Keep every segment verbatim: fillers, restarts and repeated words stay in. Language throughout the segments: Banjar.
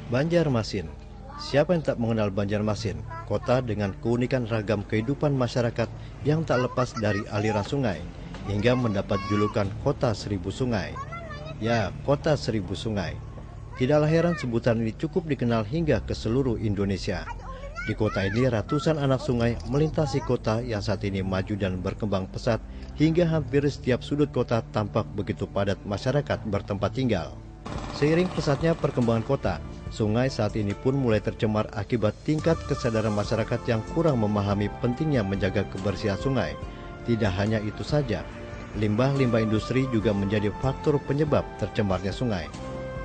Banjarmasin. Siapa yang tak mengenal Banjarmasin, kota dengan keunikan ragam kehidupan masyarakat yang tak lepas dari aliran sungai, hingga mendapat julukan Kota Seribu Sungai. Ya, Kota Seribu Sungai. Tidaklah heran sebutan ini cukup dikenal hingga ke seluruh Indonesia. Di kota ini ratusan anak sungai melintasi kota yang saat ini maju dan berkembang pesat hingga hampir setiap sudut kota tampak begitu padat masyarakat bertempat tinggal. Seiring pesatnya perkembangan kota, sungai saat ini pun mulai tercemar akibat tingkat kesadaran masyarakat yang kurang memahami pentingnya menjaga kebersihan sungai. Tidak hanya itu saja, limbah-limbah industri juga menjadi faktor penyebab tercemarnya sungai.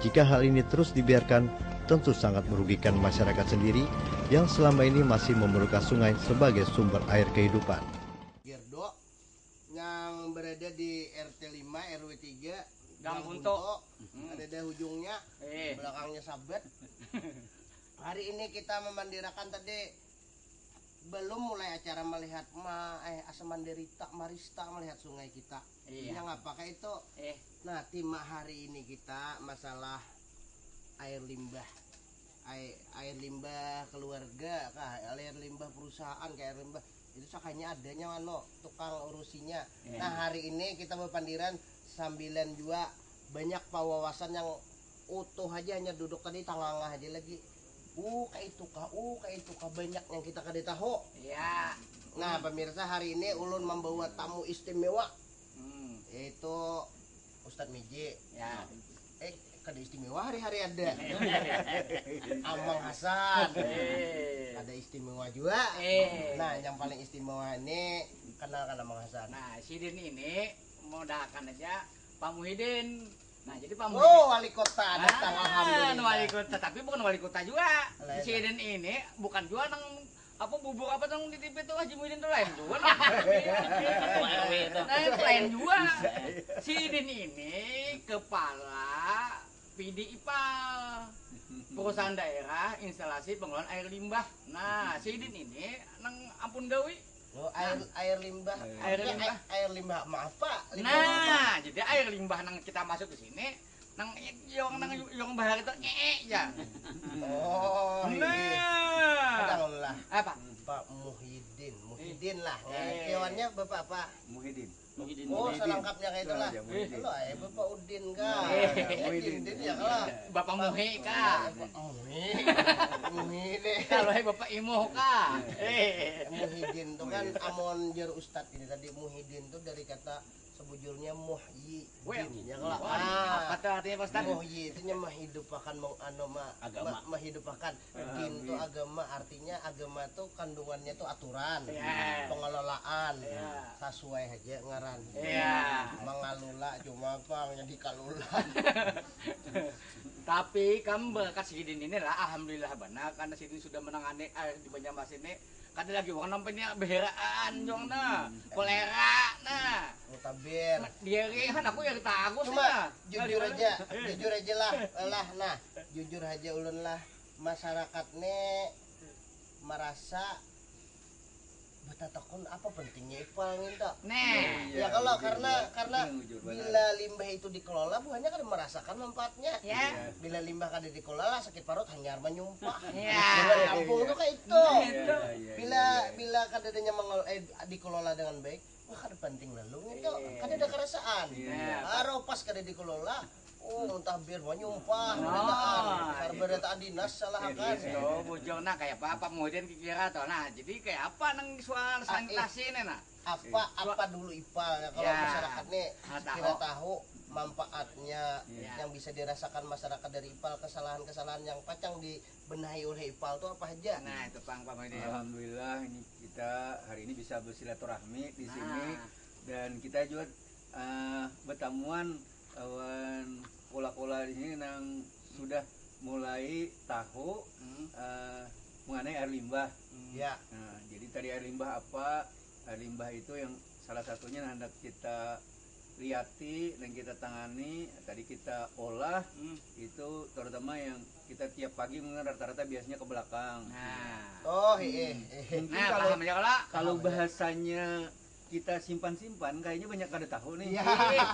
Jika hal ini terus dibiarkan, tentu sangat merugikan masyarakat sendiri yang selama ini masih memerlukan sungai sebagai sumber air kehidupan. Gerdo yang berada di R T lima R W tiga Gang Bunto. Ada dah ujungnya, Eh, belakangnya Sabat. Hari ini kita memandirakan tadi belum mulai acara melihat ma eh asa manderita marista melihat sungai kita. Iya. Yang apa kah itu? eh, Nah, tema hari ini kita masalah air limbah. Air, air limbah keluarga kah, air limbah perusahaan kah, air limbah itu sakanya adanya anu tukang urusinya. Iya. Nah, hari ini kita berpandiran sambilan jua banyak pawawasan yang utuh aja, hanya duduk tadi tangangah aja lagi. Uh, kayak itu kah, uh, kayak itu kah, banyak yang kita kada tahu. ya. Nah, pemirsa, hari ini ulun membawa tamu istimewa, Hmm. yaitu Ustadz Miji. Ya. Eh, kada istimewa hari-hari ada. Amang Hasan. Eh. Kada istimewa juga. Eh. Nah, yang paling istimewa ini kenalkan Amang Hasan. Nah, sidin ini modalkan aja Pak Muhyiddin. Nah, jadi Pak Oh, wali kota datang, Ah, alhamdulillah. wali kota, tapi bukan wali kota juga. Lain. Sidin ini bukan juga nang apa bubur apa nang di T V tuh Haji Muhyiddin tuh lain juga. P W itu. Nah, lain juga. Sidin ini kepala P D IPAL, perusahaan daerah instalasi pengelolaan air limbah. Nah, sidin ini nang ampun gawi. Oh, air air limbah. Air Maksudnya limbah. Air, air limbah apa? Limbah Nah, apa? Jadi air limbah nang kita masuk ke sini, nang yang nang yang bahar itu ngee ya. Oh, iya. Nah. Ada lah. Apa? Pak Muhyiddin, Muhyiddin lah. Nah, Eh. kewannya Bapak apa? Muhyiddin. Muhyiddin. Oh, Muhyiddin. Selengkapnya kayak itulah. Ya, Muhyiddin. Lo eh Bapak Udin kah? Eh. Muhyiddin ya kalau. Bapak Muhi kah? Muhi. Muhi deh. Kalau hai Bapak Imo kah? Eh. Muhyiddin tuh kan amon jar Ustadz ini tadi, Muhyiddin tuh dari kata sebujurnya muhyi Weh. din ya kalau. Apa tuh artinya Pak Ustadz? Muhyi itu nya menghidupakan meng, anu, ma, Agama. Ma, menghidupakan. Din tuh agama, artinya agama tuh kandungannya tuh aturan, Ya. Pengelolaan, Ya. Sesuai aja ngaran. Ya. Mengalula cuma apa yang dikalula. Tapi kam berkat sidin ini lah, alhamdulillah benar karena sidin sudah menangani air di Banjarmasin ini. Kada lagi orang nampai ni beheraan jong nah, kolera nah. Mutabir. Diare han aku yang tagus Cuma nah. jujur aja, jujur aja lah, lah nah, jujur aja ulun lah, masyarakat nih merasa betatakun apa pentingnya ipal nginta. Nih. Ya kalau karena karena bila limbah itu dikelola buahnya kada merasakan manfaatnya. Ya. Bila limbah kada dikelola sakit parut hanyar menyumpah. Ya. Bila kampung tuh kayak itu. Gitu. Bila bila kada adanya mengol eh, dikelola dengan baik, wah kada penting lalu itu. Kada ada kerasaan. Iya. Baru pas kada dikelola, oh muntah bir menyumpah, Oh, berataan, iya. berataan dinas salah akan. Itu bujur nah kayak apa Pak Muhyiddin kira tuh. Nah, jadi kayak apa nang soal sanitasi ini nah? Apa apa dulu ipal ya kalau Ya. Masyarakat nih Ah, kira tahu manfaatnya Ya. yang bisa dirasakan masyarakat dari ipal, kesalahan-kesalahan yang pacang dibenahi oleh ipal tuh apa aja? Nah, itu pang Pak Muhyiddin. Alhamdulillah ini kita hari ini bisa bersilaturahmi di sini Nah. Dan kita juga eh, bertamuan lawan kola-kola di sini yang sudah mulai tahu Hmm. eh, mengenai air limbah. Ya. Nah, jadi tadi air limbah apa? Air limbah itu yang salah satunya yang hendak kita liati dan kita tangani, tadi kita olah Hmm. itu terutama yang kita tiap pagi mungkin rata-rata biasanya ke belakang. Nah. Oh, heeh. Mungkin Nah, kalau paham ya kalau? kalau bahasanya kita simpan-simpan kayaknya banyak kada tahu nih. Iya.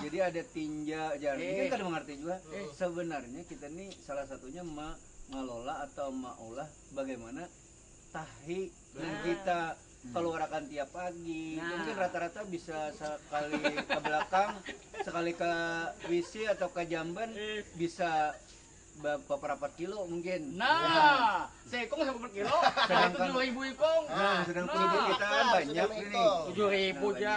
Jadi ada tinja aja. Mungkin Eh. kada mengerti juga. Eh. Sebenarnya kita nih salah satunya ma- Ngelola atau maulah bagaimana tahi yang kita keluarkan tiap pagi. Nah. Mungkin rata-rata bisa sekali ke belakang, sekali ke W C atau ke jamban, bisa be-, beberapa kilo mungkin. Nah, seikung sampai berkilo, sedangkan tujuh ribu ikung. Nah, sedangkan penduduk kita kan banyak ini. Tujuh ribu aja.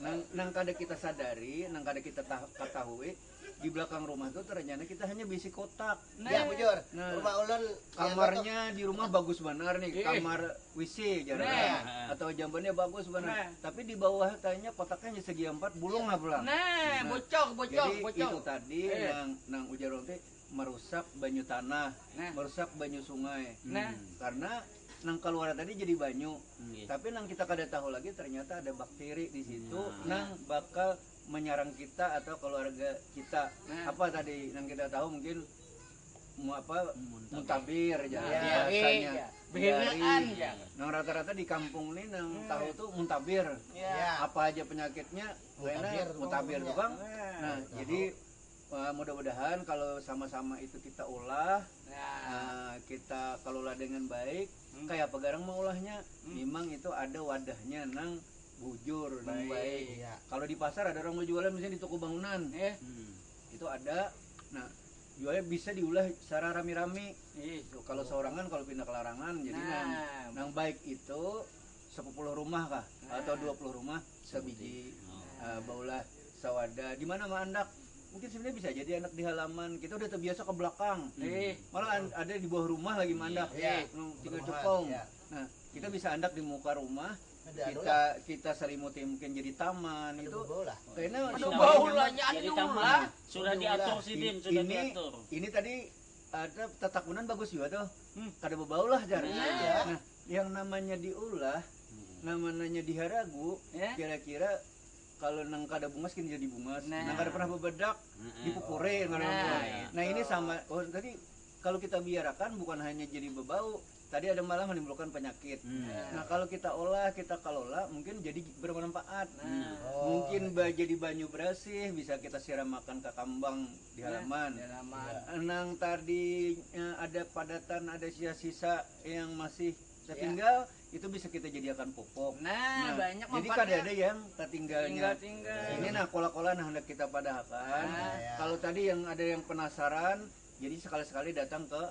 Nang, nang kada kita sadari, nang kada kita tah-, ketahui, di belakang rumah tuh ternyata kita hanya bisi kotak. Nah. Ya, bujur. Nah, rumah ulun, ya, kamarnya di rumah bagus banar nih, kamar W C jarang. Nah. Atau jambannya bagus banar. Nah. Tapi di bawah tanya kotaknya hanya segi empat, bulung lah pulang. Nah, bocor, bocor, jadi bocor. Itu tadi nang, nang ujar orang teh merusak banyu tanah, merusak banyu sungai. Nah. Karena nang keluar tadi jadi banyu. Tapi nang kita kada tahu lagi ternyata ada bakteri di situ nang bakal menyerang kita atau keluarga kita. Nah. Apa tadi yang kita tahu mungkin mu-, apa, muntabir aja bahasanya. Diare, ya. Nang rata-rata di kampung nih nang tahu tuh muntabir. Ya. Apa aja penyakitnya, kena muntabir tukang. Nah, jadi, eh, mudah-mudahan kalau sama-sama itu kita olah, nah, kita kelola dengan baik, kayak apa garang mau olahnya, memang itu ada wadahnya nang bujur, nang baik. Iya. Kalau di pasar ada orang mau jualan misalnya di toko bangunan. Itu ada. Nah, jualnya bisa diulah secara rami-rami. Kalau seorangan, kalau pindah ke larangan, jadi nang, nang baik itu sepuluh rumah kah atau dua puluh rumah sebiji, eh, baulah sawadah. Di mana maandak? Mungkin sebenarnya bisa jadi anak di halaman. Kita udah terbiasa ke belakang. Malah an-, ada di bawah rumah lagi maandak. Iya. Nung tinggal cekong. Iya. Nah, kita bisa andak di muka rumah, kita, kita selimuti mungkin jadi taman itu. Kayaknya bau lah, jadi taman. Sudah diatur sidin, sudah diatur. Ini tadi ada tatakunan bagus juga tuh. Kada bebau lah jar. Nah, yang namanya diulah, namanya diharagu, kira-kira kalau nang kada bungas kini jadi bungas, nang kada pernah bebedak dipupuri. Nah, ini sama. Oh, tadi kalau kita biarakan bukan hanya jadi bebau, tadi ada malah menimbulkan penyakit. Nah, kalau kita olah, kita kelola, mungkin jadi bermanfaat. Mungkin jadi banyu bersih, bisa kita siramakan ke kambang di halaman. Nang tadi, eh, ada padatan, ada sisa-sisa yang masih tertinggal, itu bisa kita jadikan pupuk. Nah, banyak jadi kada ada yang tertinggalnya. Ini nah, kola-kola nah hendak kita padahakan. Kalau tadi yang ada yang penasaran, jadi sekali-sekali datang ke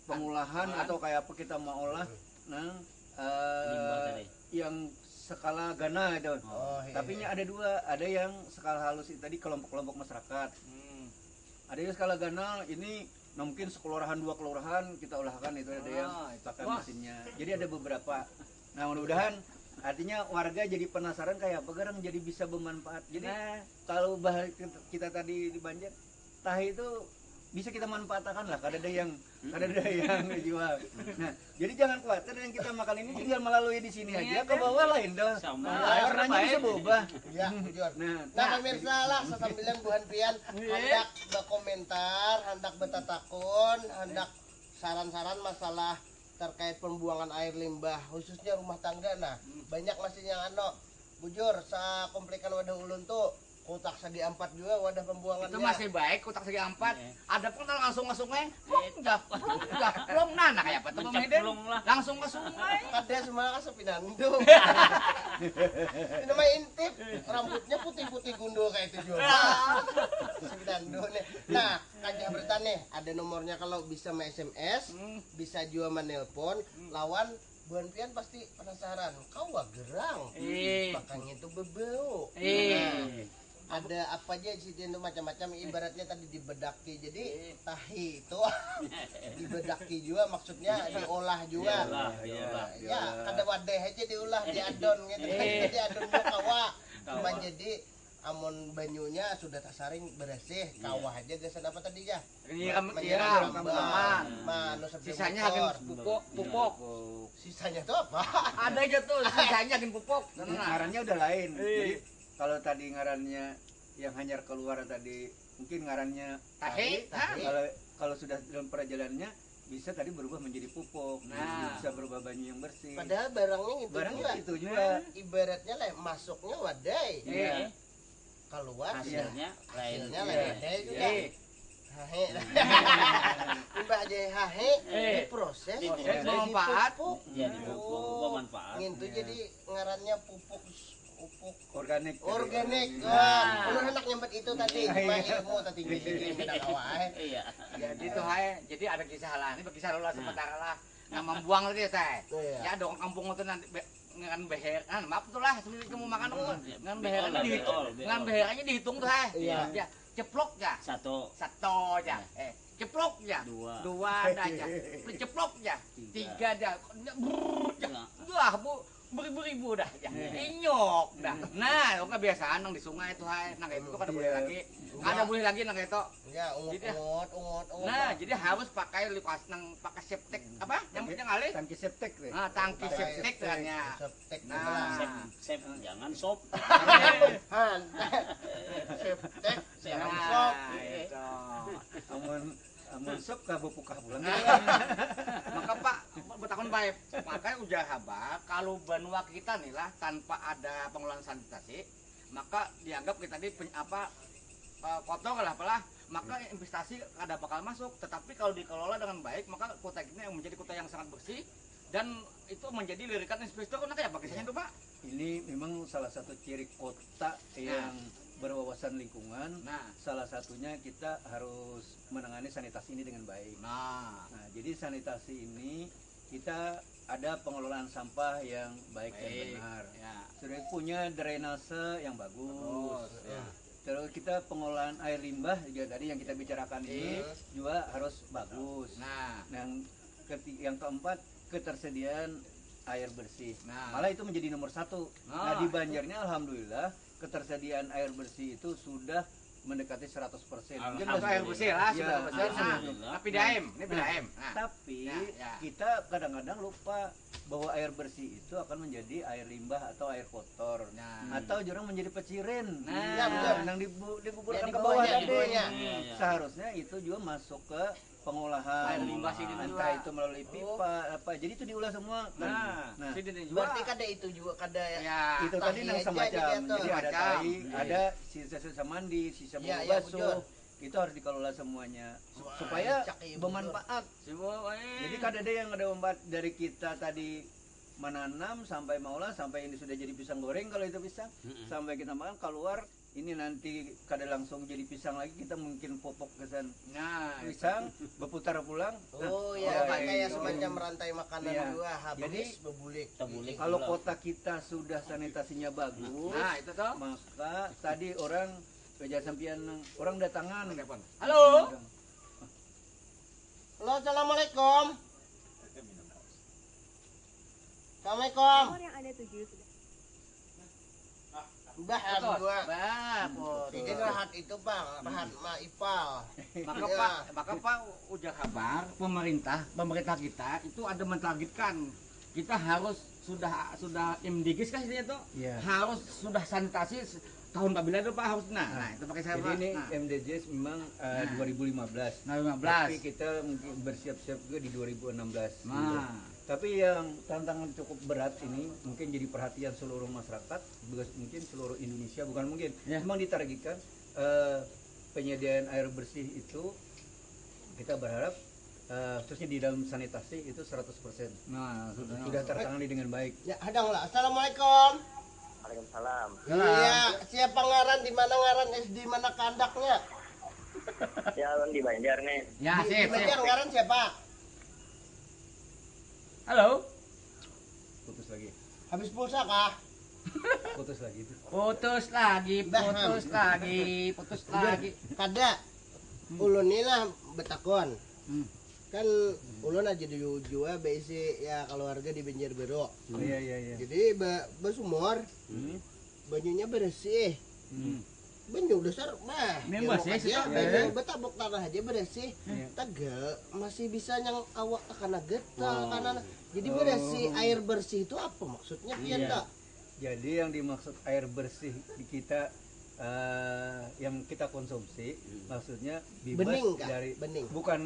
pengolahan atau kayak apa kita mau olah, nah, eh, yang skala ganal itu. Tapi ini ada dua, ada yang skala halus itu tadi kelompok-kelompok masyarakat. Ada yang skala ganal ini, nah, mungkin sekelurahan, dua kelurahan kita olahkan itu ada yang pakai mesinnya. Jadi ada beberapa. Nah, mudah-mudahan artinya warga jadi penasaran kayak apa garang jadi bisa bermanfaat. Jadi kalau bahas kita, kita tadi di Banjar, tahi itu bisa kita manfaatkan lah, kada ada yang, kada ada yang jual. Nah, jadi jangan khawatir yang kita makan ini tinggal melalui di sini aja, ke bawah lain dah. Sama. Nah, warnanya bisa berubah. Ya, bujur. Nah, pemirsa lah, sesambilan buhan pian hendak berkomentar, hendak bertatakun, hendak saran-saran masalah terkait pembuangan air limbah, khususnya rumah tangga. Nah, banyak masih yang ano, bujur, sakomplikan wadah ulun tuh, kotak segi ampat juga wadah pembuangannya. Itu masih baik, kotak segi ampat. Ada pun kalau langsung ke sungai, plung, japlung, nah, nah, kayak apa tuh, Bang Hidin? Langsung ke sungai. Kada semua kan sepinando. Ini mah intip, rambutnya putih-putih gundul kayak itu juga. Sepinando nih. Nah, Kajah bertanya, ada nomornya kalau bisa me-S M S, bisa juga menelpon, lawan buhan pian pasti penasaran, kawa gerang, makanya itu bebau. Nah, ada apa aja di situ itu macam-macam, ibaratnya tadi dibedaki, jadi tahi itu dibedaki juga, maksudnya diolah juga. Diolah, diolah, ya, diolah. Kada wadah aja diulah, diadon gitu. Diadon juga kawa. Cuma jadi amun banyunya sudah tasaring beresih, kawah aja gasan apa tadi ya? Menyiram, menyiram, menyiram tanaman. Sisanya hagan pupuk, pupuk. Sisanya tuh apa? Ada aja tuh, sisanya hagan pupuk. Ngarannya udah lain. Jadi kalau tadi ngarannya yang hanyar keluar tadi mungkin ngarannya tahi. Tahi. Kalau, kalau sudah dalam perjalanannya bisa tadi berubah menjadi pupuk, bisa berubah banyu yang bersih. Padahal barangnya itu juga. Barangnya itu juga. Ibaratnya lah masuknya wadai. Iya. Keluar hasilnya lain. Hasilnya lain. Iya. Kayak gitu. Iya. Hahe. Imbah aja hahe, eh, diproses, diproses, bermanfaat. Dipupuk. Ya, dipupuk, oh, bermanfaat. Ngintu ya. Jadi ngarannya pupuk, pupuk organik. Organik. Nah. Wah, ulun hendak nyambat itu tadi, iya, cuma ilmu tadi jadi kada kawa, eh. Iya. Jadi tuh, hai, jadi ada kisah lah. Ini berkisah dulu lah, nah, sementara lah. Nah, membuang tadi ya, saya. Iya. Ya, dong, kampung itu nanti be-, ngan beher, kan, maaf tuh lah, sendiri kamu makan, hmm, ngan beher aja dihitung, ngan beher aja dihitung tuh, hai. Iya. Ya, ceplok ya. Satu. Satu aja. Ya. Eh, ceplok ya. Dua. Dua ada aja. Ceplok ya. Tiga. Tiga aja. Brrr, ya. Ya. Wah, bu, beribu-ribu dah ya. Ya. Inyok dah. Nah, itu kebiasaan nang di sungai tuh, hai. Nang itu kada boleh lagi. Kada boleh lagi nang itu. Ya, ungut, jadi, ungut, ungut, ungut. Nah, jadi harus pakai lipas nang pakai septik apa? Yang, yang alih? Tangki septik, weh. Nah, tangki septik, septik, kan ya. Septik, nah. Sep, sep, jangan sop. Han. Septik, jangan sop. Nah, itu. Amun, amun sop ka bepukah pulang. Nah. Maka, Pak, betakun baik. Maka ujar habar, kalau banua kita nih lah tanpa ada pengelolaan sanitasi, maka dianggap kita ini pen-, apa, eh, kotor lah, apalah, maka investasi kada bakal masuk. Tetapi kalau dikelola dengan baik, maka kota kita yang menjadi kota yang sangat bersih, dan itu menjadi lirikan inspektor. Nah, kayak apa kisahnya tuh, Pak? Ini memang salah satu ciri kota yang berwawasan lingkungan. Nah. Salah satunya kita harus menangani sanitasi ini dengan baik. Nah. Nah, jadi sanitasi ini kita ada pengelolaan sampah yang baik dan benar. Ya. Sudah punya drainase yang bagus. Bagus, ya. Terus kita pengelolaan air limbah juga tadi yang kita bicarakan ini juga harus bagus. Nah. Yang keti-, yang keempat, ketersediaan air bersih. Nah. Malah itu menjadi nomor satu. Nah, di Banjarnya alhamdulillah ketersediaan air bersih itu sudah mendekati seratus persen. Mungkin alhamdulillah. Air bersih lah, ya, sudah bersih. Nah, alhamdulillah. Tapi daim, ini, nah, daim. Nah. Tapi ya, ya, kita kadang-kadang lupa bahwa air bersih itu akan menjadi air limbah atau air kotor. Nah. Atau jurang menjadi pecirin. Nah. Ya, betul. Nang dibu-, dibuburkan ke bawah tadi. Iya, iya. Seharusnya itu juga masuk ke pengolahan. Air limbah sini. Entah itu melalui pipa, apa. Jadi itu diolah semua. Nah, nah. Berarti kada itu juga, kada ya, itu tadi nang semacam. Jadi ada tai, ada sisa-sisa mandi, sisa bau basuh. Itu harus dikelola semuanya supaya bermanfaat. Jadi kada ada yang ada manfaat dari kita tadi menanam sampai maulah, sampai ini sudah jadi pisang goreng kalau itu pisang, sampai kita makan keluar ini nanti kada langsung jadi pisang lagi, kita mungkin popok ke sana. Nah, pisang berputar pulang. Oh, ya, kayak semacam rantai makanan juga, habis bebulik. Kalau kota kita sudah sanitasinya bagus, nah, itu toh, maka tadi orang kerja sampian orang datangan. Halo. Halo, assalamualaikum. Assalamualaikum. Nomor yang Anda tuju sudah. Bah, putus. Bah, putus. Ini rahat itu, Bang, rahat ma ipal. Maka, Pak, maka, Pak, ujar kabar pemerintah, pemerintah kita itu ada mentargetkan kita harus sudah, sudah M D Gs kah istilahnya tuh? Iya. Harus sudah sanitasi tahun kabila tuh, Pak, harus. Nah, nah, itu pakai saya, jadi Pak. Ini, nah, M D Gs memang, eh, dua ribu lima belas. Nah, lima belas. Tapi kita mungkin bersiap-siap juga di dua ribu enam belas, gitu. Nah. Tapi yang tantangan cukup berat ini mungkin jadi perhatian seluruh masyarakat, juga mungkin seluruh Indonesia, bukan mungkin. Ya. Memang ditargetkan, eh, penyediaan air bersih itu kita berharap, eh, khususnya di dalam sanitasi itu seratus persen. Nah, sudah tertangani dengan baik. Ya, hadang lah. Assalamualaikum. Waalaikumsalam. Iya, siapa ngaran, di mana ngaran, S D mana kandaknya? Ya, ulun di Banjar nih. Ya, di, sip, di Banjar sip. Ngaran siapa? Halo? Putus lagi. Habis pulsa kah? Putus lagi itu. Putus lagi, putus lagi, putus lagi. Kada. Hmm. Ulun ni lah betakon. Hmm. Kan ulun aja dulu jua beisi ya keluarga di Banjarbaru. Hmm. Iya, iya, iya. Jadi ba-, basumur. Hmm. Banyunya bersih. Hmm. Banyu dasar, bah, memang bersih, banyu betabuk tanah aja bersih. Iya. Tegel masih bisa yang awak takana getal, oh, karena jadi bersih, oh, air bersih itu apa maksudnya, pian, iya, tak? Jadi yang dimaksud air bersih di kita, eh, yang kita konsumsi, hmm, maksudnya bebas, bening, Kak? Dari, bening. Bukan,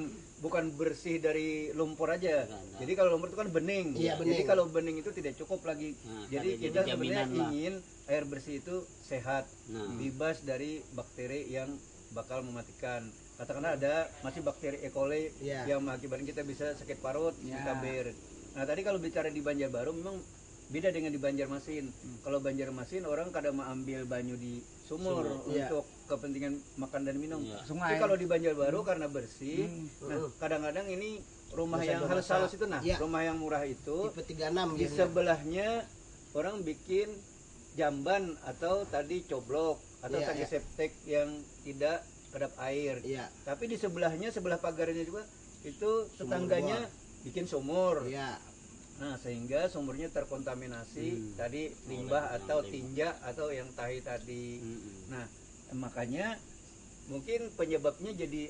bukan bersih dari lumpur aja. Enggak, enggak. Jadi kalau lumpur itu kan bening. Iya, bening. Jadi kalau bening itu tidak cukup lagi. Nah, jadi kita sebenarnya ingin air bersih itu sehat, nah, bebas dari bakteri yang bakal mematikan. Katakanlah ada masih bakteri E. coli, ya, yang mengakibatkan kita bisa sakit parut, ya, bisa ber. Nah, tadi kalau bicara di Banjarbaru memang beda dengan di Banjarmasin. Hmm. Kalau Banjarmasin orang kada mengambil banyu di sumur, sumur, ya, untuk kepentingan makan dan minum. Ya. Sungai. Tapi kalau di Banjarbaru, hmm, karena bersih, hmm, nah, kadang-kadang ini rumah yang halus-halus itu, nah, ya, rumah yang murah itu, tipe tiga enam di biasanya, sebelahnya orang bikin jamban atau tadi coblok atau, iya, tangki, iya, septik yang tidak kedap air. Iya. Tapi di sebelahnya, sebelah pagarnya juga itu sumur, tetangganya bor, bikin sumur. Iya. Nah, sehingga sumurnya terkontaminasi, hmm, tadi limbah, oh, atau limbah, tinja atau yang tahi tadi. Hmm. Nah, makanya mungkin penyebabnya jadi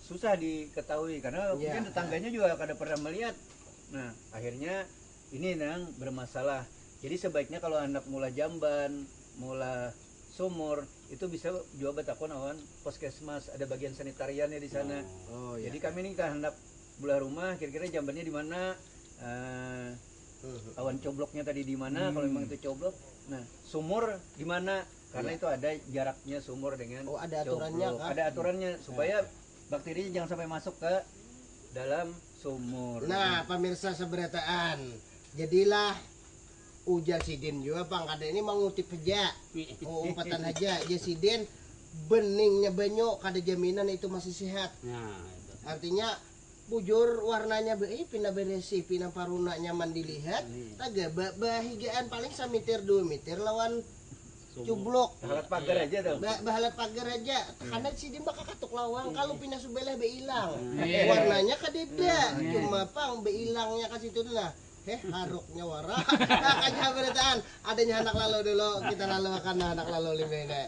susah diketahui karena, iya, mungkin tetangganya juga kada pernah melihat. Nah, akhirnya ini nang bermasalah. Jadi sebaiknya kalau anak mula jamban, mula sumur, itu bisa juga batakun awan puskesmas, ada bagian sanitariannya di sana. Oh, iya. Jadi kami ini kan hendak belah rumah, kira-kira jambannya di mana? Eh, hmm, awan cobloknya tadi di mana? Hmm. Kalau memang itu coblok, nah, sumur di mana? Karena, iya, itu ada jaraknya sumur dengan, oh, ada aturannya, coblok. Kah? Ada aturannya, iya, supaya bakterinya jangan sampai masuk ke dalam sumur. Nah, pemirsa seberataan, jadilah ujar sidin juga, pang, kada ini mengutip aja, umpatan aja. Ya, sidin, beningnya banyu kada jaminan itu masih sehat. Nah, itu. Artinya bujur warnanya be, eh, pina beresih, pina paruna nyaman dilihat. Hmm. Taga ba, bahigaan paling samitir dua meter lawan sumur. Cublok. Bahalat pagar aja tuh. Ba-, bahalat pagar aja. Karena sidin bakakatuk lawang, kalau pina subelah beilang. Iya. Warnanya kadeda, iya, cuma pang beilangnya ka situ lah. Heh, haruknya wara. Nah, kanya berataan. Adanya anak lalu dulu, kita lalu akan anak lalu limbah ini.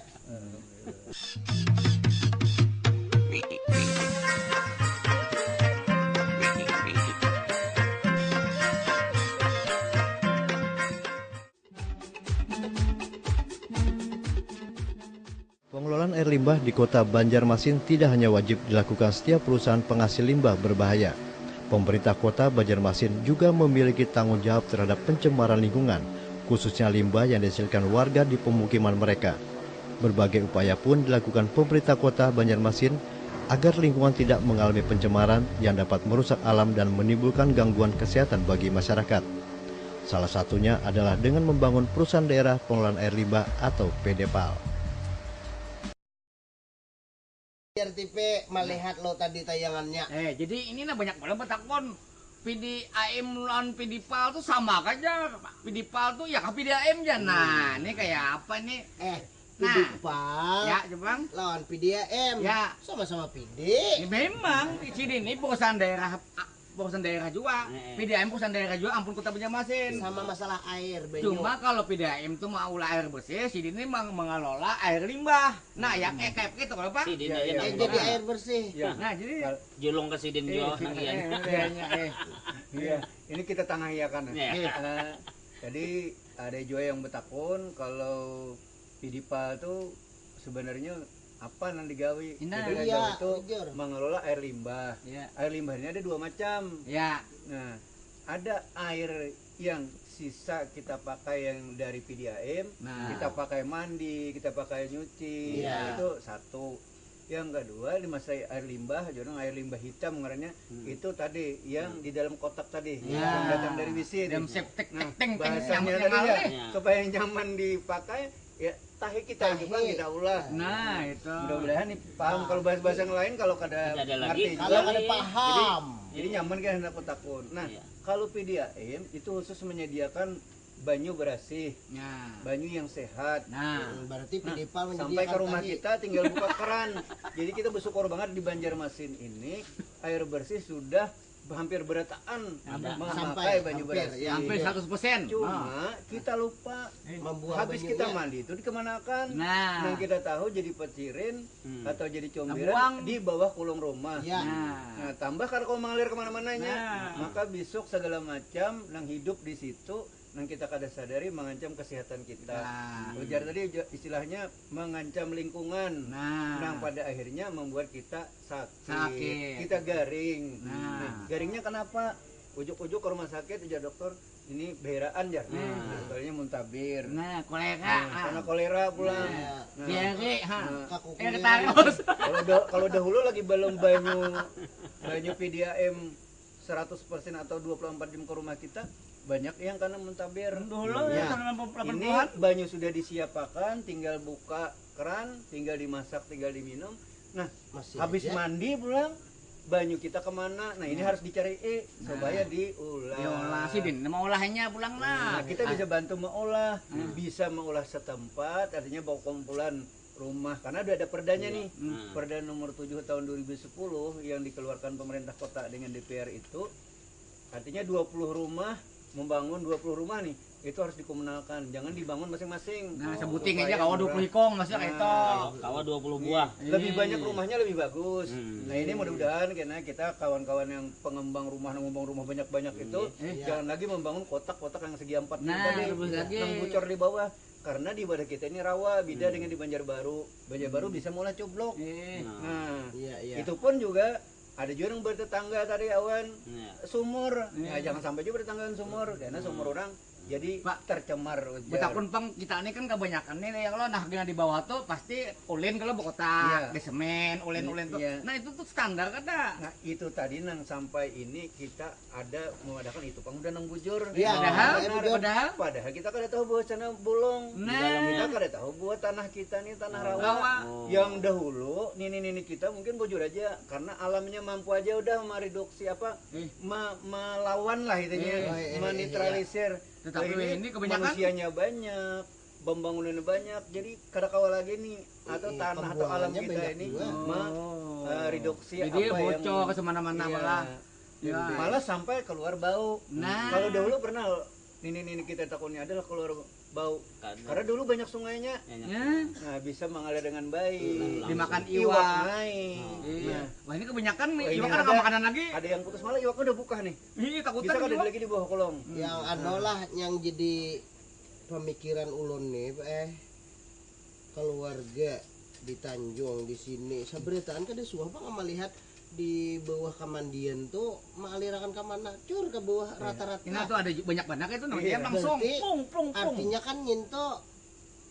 Pengelolaan air limbah di Kota Banjarmasin tidak hanya wajib dilakukan setiap perusahaan penghasil limbah berbahaya. Pemerintah Kota Banjarmasin juga memiliki tanggung jawab terhadap pencemaran lingkungan, khususnya limbah yang dihasilkan warga di pemukiman mereka. Berbagai upaya pun dilakukan pemerintah Kota Banjarmasin agar lingkungan tidak mengalami pencemaran yang dapat merusak alam dan menimbulkan gangguan kesehatan bagi masyarakat. Salah satunya adalah dengan membangun perusahaan daerah pengelolaan air limbah atau P D pal. R T P melihat lo tadi tayangannya. Eh, jadi ini nah banyak banget betakon. P D A M lawan P D pal tuh sama aja. P D pal tuh ya kah P D A M aja. Nah, ini kayak apa nih? Eh, nah, P D pal, ya, Jepang, lawan P D A M. Ya. Sama-sama P D. Ya, memang, di sini ini perusahaan daerah, perusahaan daerah juga. Heeh. P D A M perusahaan daerah juga, ampun Kota Banjarmasin. Sama masalah air, banyu. Cuma kalau P D A M tuh mau olah air bersih, sidin ini meng-, mengelola air limbah. Nah, ya, eh, kayak gitu, kalau apa? Sidin, ya, aja ya, nang jadi air bersih. Ya. Nah, jadi kal- julung ke sidin, eh, jual nang iya, iya, iya, iya. Iya. Ini kita tangahiakan, ya. Iya. Eh, jadi ada juga yang betakun kalau P D pal tuh sebenarnya apa nang digawi? Nah, iya, itu bujur. Mengelola air limbah. Iya. Air limbah ini ada dua macam. Iya. Nah, ada air yang sisa kita pakai yang dari P D A M, nah, kita pakai mandi, kita pakai nyuci, iya, itu satu. Yang kedua, di masa air limbah, jadi air limbah hitam ngarannya, hmm, itu tadi yang, hmm, di dalam kotak tadi, iya, yang datang dari W C. Dalam septic, nah, tank, tank, bahasanya nyamuk tadi yang ya, iya, supaya nyaman dipakai, ya, tahi kita juga kita ulah. Nah, itu. Mudah-mudahan nih paham. Nah, kalau bahasa-bahasa yang lain, kalau kada ngerti juga. Kalau kada paham. Jadi, jadi nyaman kan hendak kutakun. Nah, iya, kalau P D A M itu khusus menyediakan banyu berasih, ya, banyu yang sehat. Nah, hmm, berarti, nah, P D pal sampai ke rumah kita tinggal buka keran. Jadi kita bersyukur banget di Banjarmasin ini air bersih sudah hampir berataan ada, memakai sampai banyu hampir, berasih. Ya. Hampir seratus persen. Cuma, nah, kita lupa. Eh. Membuang banyunya. Habis kita mandi itu dikemanakan? Nah. Yang kita tahu jadi patirin, hmm, atau jadi comberan di bawah kolong rumah. Ya. Nah. Nah, tambah kalau kau mengalir kemana-mananya, nah, maka besok segala macam yang hidup di situ yang kita kada sadari mengancam kesehatan kita. Nah. Ujar tadi jo-, istilahnya mengancam lingkungan. Nah. Yang pada akhirnya membuat kita sakit. Sakit. Kita garing. Nah. Nah, garingnya kenapa? Ujuk-ujuk ke rumah sakit, ujar dokter, ini beheraan jar. Nah, soalnya muntabir. Nah, kolera. Nah, karena kolera pulang. Nah, Diare, ha. Nah, Eh, tarus. Kalau da- kalau dahulu lagi belum banyu banyu P D A M seratus persen atau dua puluh empat jam ke rumah kita, banyak yang kena muntabir. Dulu Ya. Tahun delapan Ini puluhan. Banyu sudah disiapakan, tinggal buka keran, tinggal dimasak, tinggal diminum. Nah, Masih habis aja. Mandi pulang, banyu kita kemana? Nah, ini harus dicari eh supaya diulah. Diolah sih, Bin. Nama olahnya pulang Nah, lah. Kita bisa bantu mengolah, bisa mengolah setempat, artinya bawa kumpulan rumah karena udah ada perdanya nih. Perda nomor tujuh tahun dua ribu sepuluh yang dikeluarkan pemerintah kota dengan D P R itu, artinya dua puluh rumah, membangun dua puluh rumah nih, itu harus dikomunalkan, jangan dibangun masing-masing. Nah, sebuting Supaya aja kawa murah. dua puluh ikong masih kayak itu. Kawa dua puluh buah. Lebih banyak rumahnya lebih bagus. Nah, ini mudah-mudahan karena kita kawan-kawan yang pengembang rumah, ngembang rumah banyak-banyak itu, jangan lagi membangun kotak-kotak yang segi empat Nah, tadi, lebih lagi. Yang bucor di bawah. Karena di wadah kita ini rawa, beda dengan di Banjarbaru. Banjarbaru bisa mengolah coblok. Eh, Nah, Iya, iya. itu pun juga ada juga yang bertetangga tadi awan Iya. sumur. Ya, jangan sampai juga bertetanggaan sumur karena sumur orang jadi Pak, tercemar ujar. Betakun pang kita ini kan kebanyakan nih yang lo nah dengan di bawah tuh pasti ulin kalau berkotak, Iya. Di semen, ulin-ulin tuh. Iya. Nah, itu tuh standar kada? Nah, itu tadi nang sampai ini kita ada mengadakan itu pang udah nang bujur. Iya, Padahal, iya, bujur. Padahal Padahal kita kada tahu bahwa sana bolong. Nah. Kita kada tahu bahwa tanah kita nih tanah rawa. Rawa. Yang dahulu nini-nini kita mungkin bujur aja karena alamnya mampu aja udah mereduksi apa Eh. me- melawan lah itunya, Eh. Oh, iya, iya, menetralisir. Tetapi Nah, ini kebanyakan manusianya banyak, pembangunannya banyak, jadi kada kawa lagi nih atau Iya, tanah atau alam pembuangannya kita banyak ini juga. me- Oh. eh, reduksi Jadi apa yang bocor ke semana-mana Iya. malah. Ya. Malah sampai keluar bau. Nah. Kalau dahulu pernah nini-nini kita takunnya adalah keluar bau. Kada. Karena dulu banyak sungainya. Ya. Nah, bisa mengalir dengan baik. Dimakan Iwak iwak. Naik. Iya. Nah, Wah, ini kebanyakan nih. Ini Iwak ada- kan makanan lagi. Ada yang putus malah iwaknya udah buka nih. Ih, takutan Bisa kada iwak. Lagi di bawah kolong. Yang anu lah yang jadi pemikiran ulun nih eh keluarga di Tanjung di sini saberitaan kada suah apa melihat di bawah kamandian tuh mengalirakan ke mana cur ke bawah rata-rata. Ini tuh ada ju- banyak banget itu namanya Iya. langsung Berarti pung pung pung. Artinya kan nyinto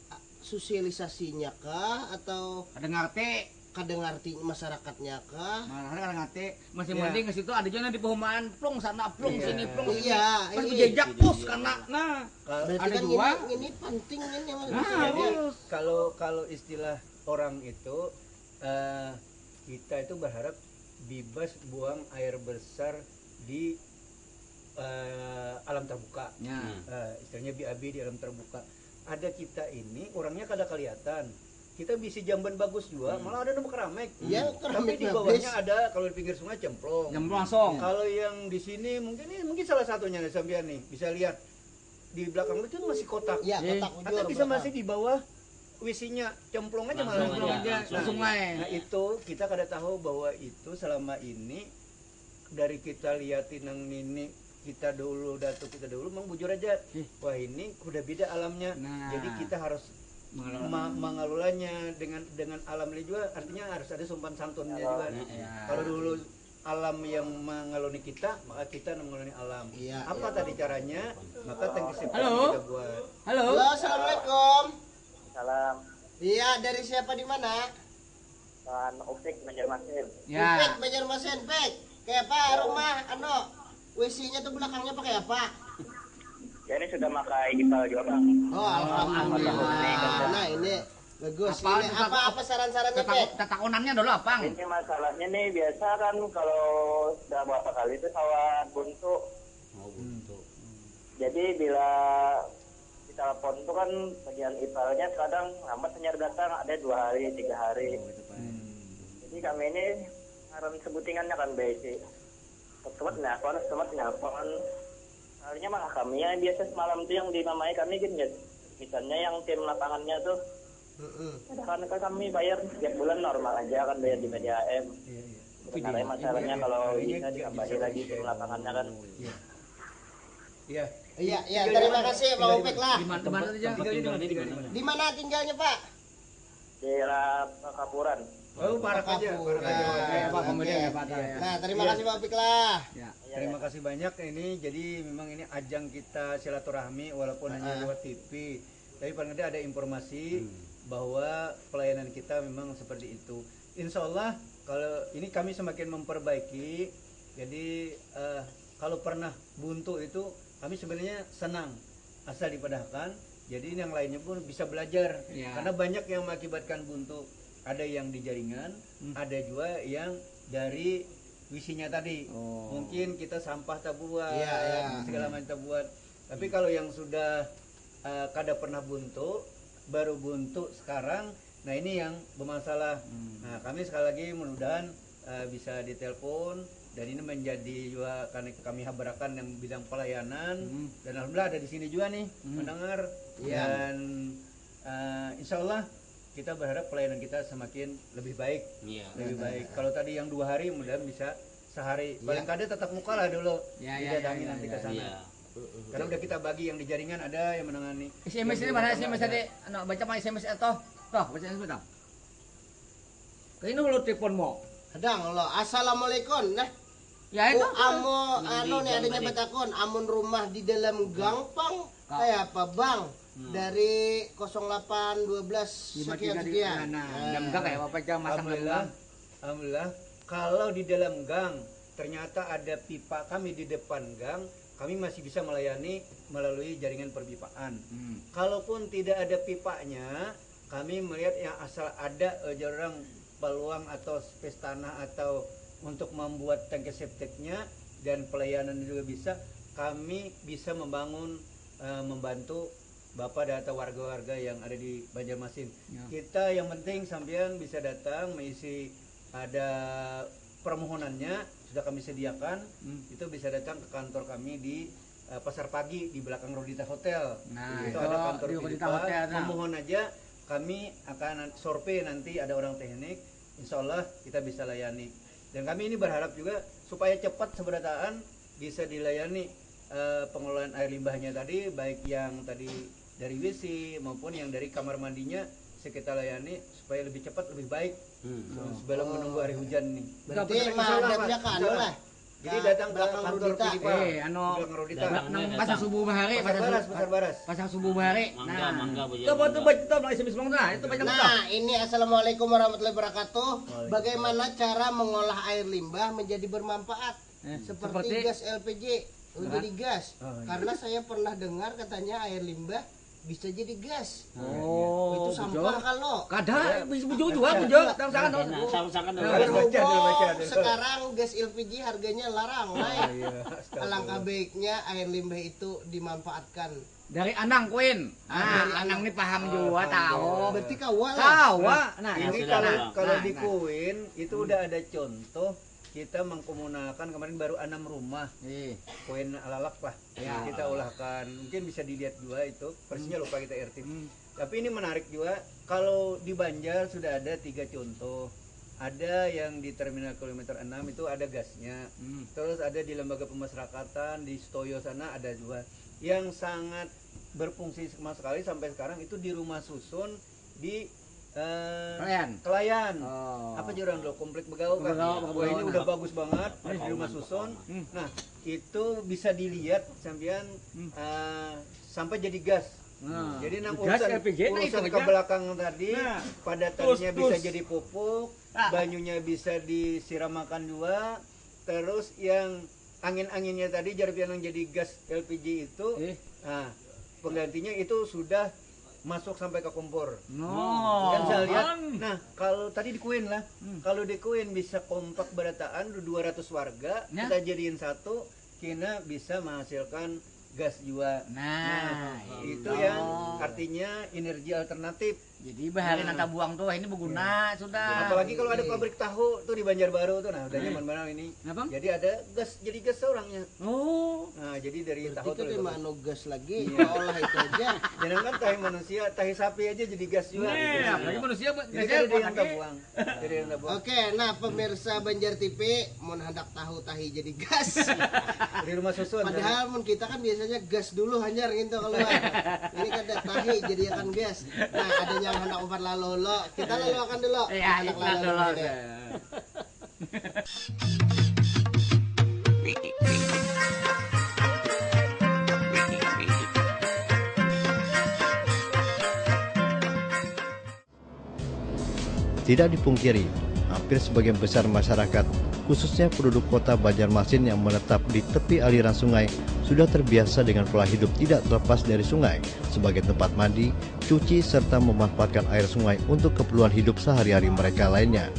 ah, sosialisasinya kah atau Ada ngerti. Kada ngarti masyarakatnya kah? Malah kada ngarti. Masih mending ke situ ada juga di perumahan plung sana plung sini plung sini. Iya, Pas iya. Bejejak pus kana. Nah, Kal- ada Berarti kan dua. Ini, ini penting kan yang Nah, harus. Kalau kalau istilah orang itu eh, kita itu berharap bebas buang air besar di eh, alam terbuka. Ya. Eh, istilahnya B A B di alam terbuka. Ada kita ini orangnya kada kelihatan. Kita bisi jamban bagus juga, malah ada nang keramek. Iya, Tapi keramik di bagus. Bawahnya ada kalau di pinggir sungai cemplong. Jam langsung. Kalau yang di sini mungkin ini mungkin salah satunya nih sampean nih bisa lihat di belakang itu masih kotak. Ya, Eh, kotak Tapi ujur bisa belakang. Masih di bawah wisinya cemplung aja malah. Langsung aja ke sungai. Nah itu kita kada tahu bahwa itu selama ini dari kita lihat nang nini kita dulu datuk kita dulu memang bujur aja wah ini udah beda alamnya Nah. Jadi kita harus Mengelola. ma- mengelolanya dengan dengan alam ini juga artinya harus ada sopan santunnya juga Ya. Kalau dulu alam yang mengeloni kita maka kita yang mengeloni alam Iya, apa iya. Tadi caranya maka tangki Halo. Kita buat Halo. Halo, assalamualaikum. Salam. Iya, dari siapa di mana? Tuan Upik Banjarmasin. Ya. Pek, Banjarmasin, Pek. Kayak apa rumah, anu, W C-nya tuh belakangnya pakai apa? Ya ini sudah pakai ipal juga bang. Oh, alhamdulillah. Nah, ini bagus. Apa Ini tetap- apa apa saran-sarannya, Tetak- Pek? Tetakunannya dulu apa? Ini masalahnya nih biasa kan kalau sudah berapa kali itu sawah buntu. Mau buntu. Jadi bila ditelepon tuh kan bagian ipalnya kadang lambat hanyar datang ada dua hari tiga hari. Jadi kami ini ngaran sebutingannya kan B C. Semet nelpon, semet nelpon. Akhirnya malah kami yang biasa semalam tuh yang dimamai kami gini ya. Misalnya yang tim lapangannya tuh Heeh. Sedangkan kan kami bayar tiap bulan normal aja kan bayar di P D A M. Sebenarnya masalahnya kalau bisa ditambahi lagi tim lapangannya kan. Iya. Iya, iya, terima kasih Pak Upik lah. Di mana, di mana tuh, Jang? Di mana tinggalnya, Pak? Daerah Pakapuran. Oh, parak aja, parak aja. Nah, apa kemudian ya, Pak? Nah, terima kasih Pak Fiklah. Ya, terima kasih banyak ini. Jadi memang ini ajang kita silaturahmi walaupun hanya lewat T V. Tapi paling tidak ada informasi bahwa pelayanan kita memang seperti itu. Insya Allah kalau ini kami semakin memperbaiki. Jadi eh, kalau pernah buntu itu kami sebenarnya senang asal dipadahkan. Jadi yang lainnya pun bisa belajar Ya. Karena banyak yang mengakibatkan buntu. Ada yang di jaringan, ada juga yang dari wisinya tadi. Oh. Mungkin kita sampah tak buat, Iya, iya. segala macam tak buat. Tapi kalau yang sudah eh, kada pernah buntu, baru buntu sekarang, nah ini yang bermasalah. Nah, kami sekali lagi mudah-mudahan eh, bisa ditelepon dan ini menjadi juga karena kami habarakan yang bidang pelayanan dan alhamdulillah ada di sini juga nih mendengar Iya. Dan eh, insya Allah kita berharap pelayanan kita semakin lebih baik, Iya. lebih baik. Kalau tadi yang dua hari mudah bisa sehari. Paling kada tatap muka lah dulu Ya, ya, didatangi ya, ya, nanti ya, ke sana. Iya. Karena udah kita bagi yang di jaringan ada yang menangani. S M S ini mana S M S tadi? Anu, baca mah S M S atau? Toh, baca S M S toh. Kayak ini lo telepon mau. Kadang lo assalamualaikum nah. Ya itu. Oh, amo anu nih adanya batakon amun rumah di dalam gang pang kayak apa bang dari kosong delapan dua belas Lima sekian tiga di sekian. Nah, jam enggak kayak apa aja masa Alhamdulillah, alhamdulillah. Kalau di dalam gang ternyata ada pipa kami di depan gang, kami masih bisa melayani melalui jaringan perpipaan. Hmm. Kalaupun tidak ada pipanya, kami melihat yang asal ada eh, jarang peluang atau space tanah atau untuk membuat tangki septiknya dan pelayanan juga bisa, kami bisa membangun eh, membantu Bapak dan atau warga-warga yang ada di Banjarmasin. Ya. Kita yang penting sampean bisa datang mengisi ada permohonannya sudah kami sediakan, Hmm. itu bisa datang ke kantor kami di eh, Pasar Pagi di belakang Rodita Hotel. Nah, itu itu ada kantor di P D Rodita P A. Hotel, nah. Memohon aja kami akan survei nanti ada orang teknik. Insya Allah kita bisa layani. Dan kami ini berharap juga supaya cepat seberataan bisa dilayani eh, pengelolaan air limbahnya tadi, baik yang tadi dari W C maupun yang dari kamar mandinya, bisa kita layani supaya lebih cepat lebih baik Hmm. sebelum menunggu hari hujan nih. Berarti Enggak, mah insya Allah, adatnya Pak. kan anu lah. Jadi datang ke Belakang kantor Rodita. P D P A, Eh, anu, belakang Rodita. datang. Nang pasar subuh bahari, Pasar Baras, Pasar Baras. Pasar subuh bahari. Mangga, Nah. mangga, Bu, Itu apa tuh mangga. Baik itu, Bang Isim Ismong tuh. Itu banyak tuh. Nah, ini assalamualaikum warahmatullahi wabarakatuh. Bagaimana cara mengolah air limbah menjadi bermanfaat? Eh, Seperti, seperti gas L P G. Oh, jadi gas. Oh, iya. Karena saya pernah dengar katanya air limbah bisa jadi gas. Oh, Itu sampah betul. Kalau. Kada, bisa bujur juga, bujur. Tahu sangat, tahu. Nah, tahu sangat. Nah, Baca dulu, baca Berhubung dulu. Sekarang gas L P G harganya larang, naik. Iya, astaga. Alangkah baiknya air limbah itu dimanfaatkan. Dari Anang Kuin. Ah, Dari Anang Anang. nih paham juga tahu. Berarti kawa lah. Tawa. Nah, Ini sudah, kalau nah, kalau nah, di nah. Kuin itu udah ada contoh kita mengkomunalkan kemarin baru enam rumah Eh, Kuin Alalak lah. Ya. Kita ulahkan mungkin bisa dilihat juga itu persisnya lupa kita R T. Hmm. Tapi ini menarik juga kalau di Banjar sudah ada tiga contoh. Ada yang di terminal kilometer enam itu ada gasnya. Hmm. Terus ada di lembaga pemasyarakatan di Stoyo sana ada juga yang sangat berfungsi sama sekali sampai sekarang itu di rumah susun di eh, Kelayan. Kelayan. Oh. Apa jurang dulu komplek Begawan kan? Begawan, Wah ini Begawan. Udah bagus banget di Begawan, rumah susun. Hmm. Nah itu bisa dilihat sampean Hmm. eh, sampai jadi gas. Nah, Jadi nang gas urusan, L P G, nah, itu urusan aja. Ke belakang tadi Nah, padatannya terus, bisa terus. Jadi pupuk, Ah. Banyunya bisa disiramakan juga. Terus yang angin-anginnya tadi jarpian yang jadi gas L P G itu, Eh. Nah penggantinya itu sudah masuk sampai ke kompor. No. Kan saya lihat. Kan. Nah kalau tadi di Kuin lah, Hmm. Kalau di Kuin bisa kompak berataan dua ratus warga, Ya. Kita jadiin satu, kena bisa menghasilkan gas juga. Nah, Itu itu. Yang artinya energi alternatif. Jadi bahari Nah. Nang tabuang tuh ini berguna sudah. Apalagi kalau ada Oke. Pabrik tahu tuh di Banjarbaru tuh, nah udah Nah. Nyaman banget ini. Kenapa? Jadi ada gas, jadi gas seorangnya. Oh. Nah jadi dari Berarti tahu kan tuh. Emang anu gas lagi, olah itu aja. Jangankan tahi manusia, tahi sapi aja jadi gas juga. Nih, Gitu. Apalagi manusia, Jadi biasanya kan ada buat yang lagi. Tabuang. Jadi ada yang Tabuang. Oke, nah pemirsa Banjar T V, mau hendak tahu tahi jadi gas. Di rumah susun. Padahal mun kita kan biasanya gas dulu hanyar gitu keluar. Ini kada tahi jadi akan gas. Nah, adanya Anak umpat lalu lo, kita lalu akan dulu. Iya, anak lalu dulu. Tidak dipungkiri, hampir sebagian besar masyarakat, khususnya penduduk kota Banjarmasin yang menetap di tepi aliran sungai, sudah terbiasa dengan pola hidup tidak terlepas dari sungai sebagai tempat mandi, cuci, serta memanfaatkan air sungai untuk keperluan hidup sehari-hari mereka lainnya.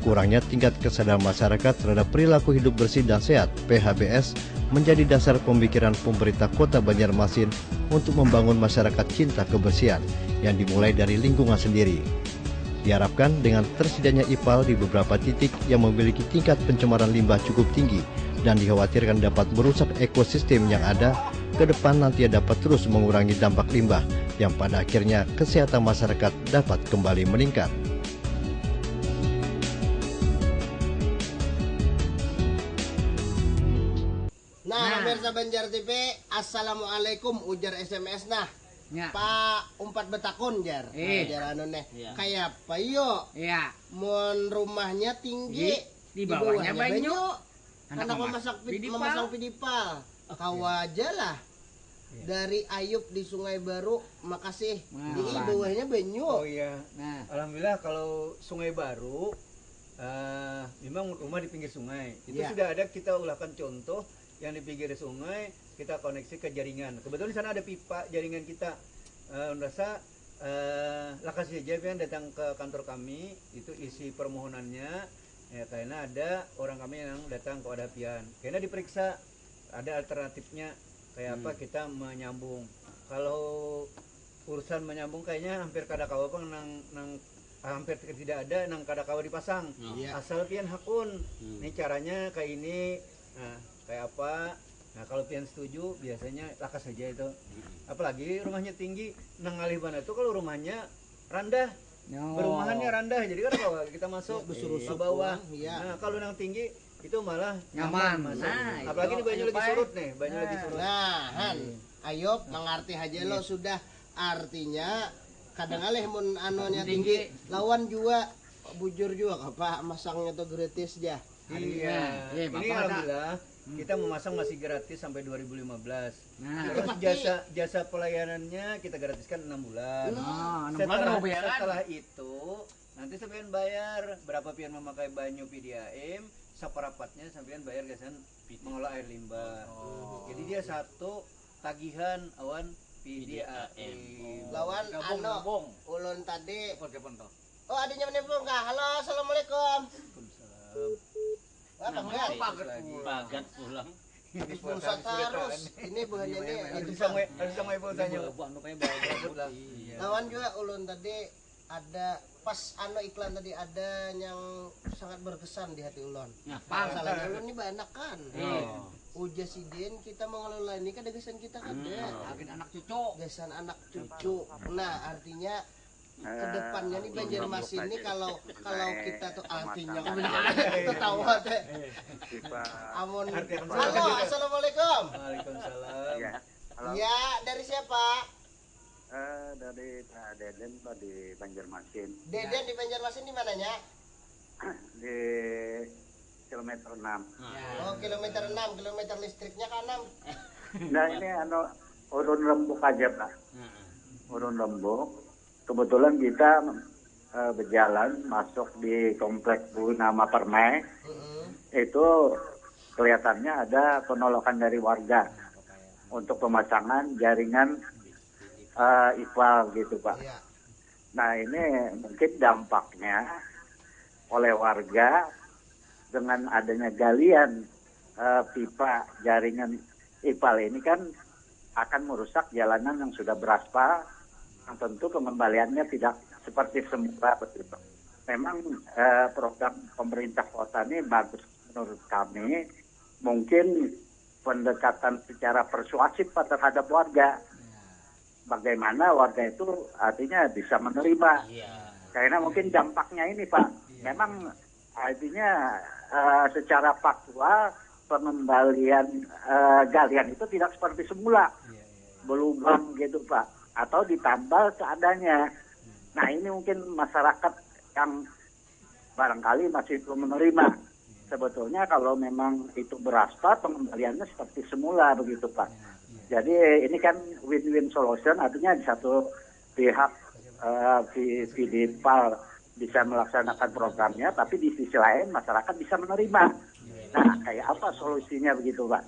Kurangnya tingkat kesadaran masyarakat terhadap perilaku hidup bersih dan sehat, P H B S, menjadi dasar pemikiran pemerintah Kota Banjarmasin untuk membangun masyarakat cinta kebersihan yang dimulai dari lingkungan sendiri. Diharapkan dengan tersedianya ipal di beberapa titik yang memiliki tingkat pencemaran limbah cukup tinggi dan dikhawatirkan dapat merusak ekosistem yang ada, ke depan nantinya dapat terus mengurangi dampak limbah yang pada akhirnya kesehatan masyarakat dapat kembali meningkat. Nah, pemirsa Banjar T V, assalamualaikum, ujar S M S nah. Ya. Pa umpat betakun jar. Eh. Jar anu neh. Iya. Kayak apa yo? Iya. Mun rumahnya tinggi, Di bawahnya banyu. Karena Anak memasak pidipal. Memasang pidipal. Kawa aja lah. Dari Ayub di Sungai Baru, makasih. Wah. Di bawahnya banyu. Oh iya, Nah, alhamdulillah kalau Sungai Baru, eh, memang rumah di pinggir sungai. Itu Iya. Sudah ada kita ulahkan contoh yang di pinggir sungai, kita koneksi ke jaringan. Kebetulan di sana ada pipa jaringan kita. Eh, merasa eh, lakas saja pian datang ke kantor kami, itu isi permohonannya, ya karena ada orang kami yang datang kepada pian. Karena diperiksa ada alternatifnya kayak apa kita menyambung. Kalau urusan menyambung kayaknya hampir kada kawa pang nang nang hampir tidak ada nang kada kawa dipasang. Iya. Asal pian hakun. Ini caranya kayak ini. Nah, kayak apa? Nah, kalau pian setuju biasanya lakas saja itu. Apalagi rumahnya tinggi, nang ngalih banar tuh kalau rumahnya randah. no. Berumahannya randah, jadi kan kalau kita masuk Besurusup ke bawah. Pulang, iya. Nah, kalau nang tinggi itu malah Nyaman. masuk. Nah, Apalagi itu. Ini banyu lagi Ayo, surut Pak. Nih, banyu lagi surut. Nah, Han, Ayub mengerti aja lo sudah artinya kadang alih mun anunya tinggi, Tinggi. Lawan juga bujur juga apa masangnya tuh gratis ya. Iya, Iya, ini Bapak ada. Alhamdulillah kita memasang masih gratis sampai dua ribu lima belas. Nah. Terus jasa jasa pelayanannya kita gratiskan enam bulan. Nah, enam bulan Setelah, kan mau bayaran. Setelah itu nanti sampean bayar berapa pian memakai banyu P D A M, saparapatnya sampean bayar gasan mengelola air limbah. Jadi dia satu tagihan awan P D A M. Lawan Gabung, ano gabung. Ulun tadi. Telepon, telepon tuh. Oh, adanya menelpon kah? Halo, assalamualaikum. Waalaikumsalam. Wah, pagat. Pagat pulang. Pusat harus. Ini buhannya nih. Harus sama harus sama ibu tanya. Bawa anu kayak bawa gabut lah. Iya. Lawan juga ulun tadi ada pas anu iklan tadi ada yang sangat berkesan di hati ulun. Nah, pas. Masalahnya ulun ini banyak kan. Iya. Ujar sidin kita mengelola ini kan gasan kita kada. Lagi anak cucu. Gasan anak cucu. Nah, artinya kedepannya nih Banjarmasin nih kalau kalau kita tuh artinya ketawa teh. Amun halo, assalamualaikum. Waalaikumsalam. Ya, halo. Ya, dari siapa? Eh, dari Pak Deden, Pak, di Banjarmasin. Deden di Banjarmasin di mananya? Di kilometer enam. Oh, kilometer enam, kilometer listriknya ke enam. Nah, ini anu urun rembuk aja, Pak. Urun rembuk. Kebetulan kita eh, berjalan masuk di komplek Bu Nama Permai. Mm-mm. Itu kelihatannya ada penolakan dari warga untuk pemasangan jaringan eh, ipal gitu, Pak. Iya. Nah, ini mungkin dampaknya oleh warga dengan adanya galian eh, pipa jaringan ipal ini kan akan merusak jalanan yang sudah beraspal, yang tentu pengembaliannya tidak seperti semula begitu. Memang eh, program pemerintah kota ini bagus menurut kami. Mungkin pendekatan secara persuasif, Pak, terhadap warga. Bagaimana warga itu artinya bisa menerima. Iya. Karena mungkin dampaknya ini, Pak. Memang artinya eh, secara faktual pengembalian eh, galian itu tidak seperti semula. Berlubang gitu, Pak. Atau ditambal seadanya. Nah, ini mungkin masyarakat yang barangkali masih belum menerima. Sebetulnya kalau memang itu beraspal, pengembaliannya seperti semula begitu, Pak. Jadi ini kan win-win solution, artinya di satu pihak eh, P- PDPAL bisa melaksanakan programnya, tapi di sisi lain masyarakat bisa menerima. Nah, kayak apa solusinya begitu, Pak?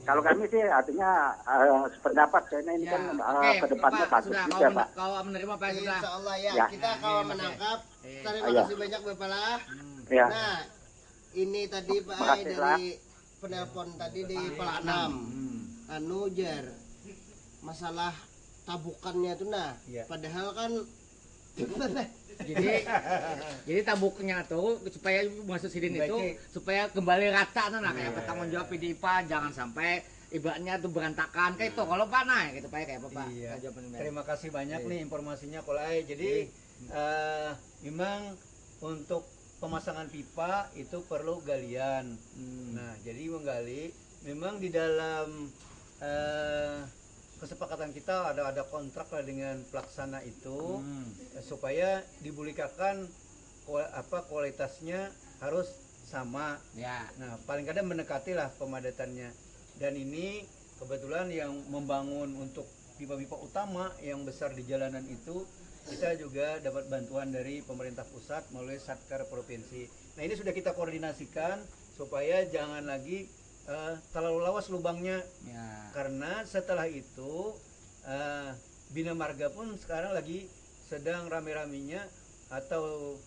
Kalau kami sih artinya eh, sependapat, karena ini Ya, kan eh, oke, ke depannya Pak, bagus sudah juga, kalau, Pak. Kalau menerima Pak sudah. Insya Allah ya, Ya. kita kawan menangkap. Iya. Terima Iya. kasih banyak Bapak lah. Ya. Nah, ini tadi Pak Makasih, dari penelpon tadi di Pelah enam. Hmm. Anu, jar, masalah tabukannya tuh, nah. Iya. Padahal kan Jadi jadi tabuknya tuh supaya masuk sidin itu Dibaiki. Supaya kembali rata tuh, nah, kayak Iya. Bertanggung jawab PDPAL, jangan sampai ibaratnya tuh berantakan kayak itu. Kalau Pak, nah, gitu, Pak, kayak apa, Pak? Iya. Aja benar. Terima kasih banyak Iya. Nih informasinya, Kolai. Jadi Iya. eh, memang untuk pemasangan pipa itu perlu galian. Hmm. Nah, jadi menggali memang di dalam eh, kesepakatan kita ada ada kontrak lah dengan pelaksana itu, Hmm. eh, supaya dibulikakan kua- apa kualitasnya harus sama. Ya. Nah, paling kada mendekati lah pemadatannya. Dan ini kebetulan yang membangun untuk pipa-pipa utama yang besar di jalanan itu, kita juga dapat bantuan dari pemerintah pusat melalui Satker Provinsi. Nah, ini sudah kita koordinasikan supaya jangan lagi eh, terlalu lawas lubangnya. Ya. Karena setelah itu eh, Bina Marga pun sekarang lagi sedang rame-ramenya atau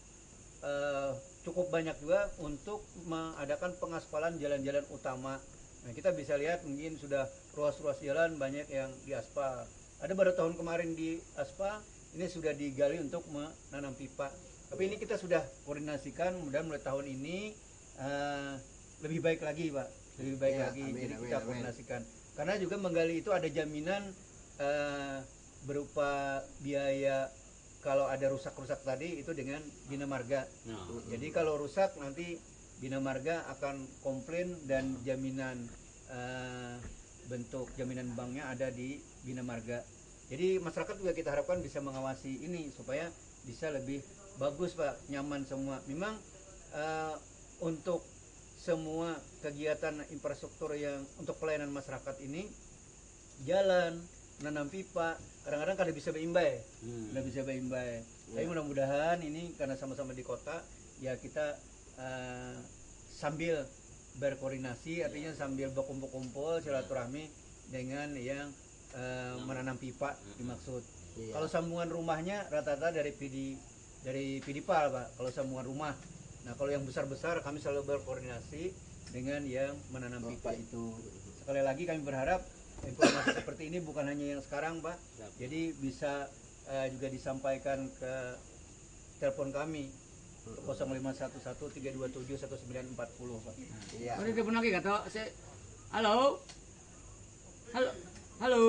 eh, cukup banyak juga untuk mengadakan pengaspalan jalan-jalan utama. Nah, kita bisa lihat mungkin sudah ruas-ruas jalan banyak yang diaspal. Ada baru tahun kemarin di aspal, ini sudah digali untuk menanam pipa. Tapi ini kita sudah koordinasikan, mudah mulai tahun ini eh, lebih baik lagi, Pak. Lebih baik Ya, lagi. Amin, Jadi amin, kita amin. Koordinasikan. Karena juga menggali itu ada jaminan eh, berupa biaya kalau ada rusak-rusak tadi itu dengan Bina Marga. Jadi kalau rusak nanti Bina Marga akan komplain dan jaminan eh, bentuk jaminan banknya ada di Bina Marga. Jadi masyarakat juga kita harapkan bisa mengawasi ini supaya bisa lebih bagus, Pak, nyaman semua. Memang eh, untuk semua kegiatan infrastruktur yang untuk pelayanan masyarakat ini, jalan, menanam pipa, kadang-kadang kada bisa beimbai, Hmm. kada bisa beimbai. Tapi Iya. Mudah-mudahan ini karena sama-sama di kota, ya kita eh, sambil berkoordinasi, artinya sambil berkumpul-kumpul silaturahmi dengan yang eh, menanam pipa dimaksud. Iya. Kalau sambungan rumahnya rata-rata dari P D dari PDPAL, Pak. Kalau sambungan rumah. Nah, kalau yang besar-besar kami selalu berkoordinasi dengan yang menanam pipa itu. Sekali lagi kami berharap informasi seperti ini bukan hanya yang sekarang, Pak. Jadi bisa eh, juga disampaikan ke telepon kami, kosong lima satu satu tiga dua tujuh satu sembilan empat puluh, Pak. Iya. Ada telepon lagi kata saya. Halo. Halo. Halo.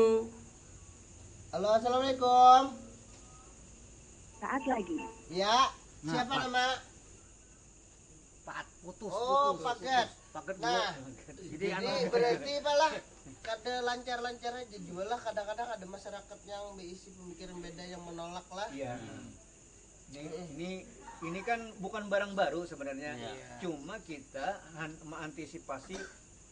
Halo, assalamualaikum. Saat lagi. Ya, Nah, siapa Pak. Nama? Paat putus. Oh, putus, pagat. Putus. Pagat Nah, dulu. Jadi Jadi anu. Berarti malah kada lancar-lancar aja jua lah. Kadang-kadang ada masyarakat yang berisi pemikiran beda, yang menolak lah. Iya. Ini, ini ini kan bukan barang baru sebenarnya. Iya. Cuma kita han- mengantisipasi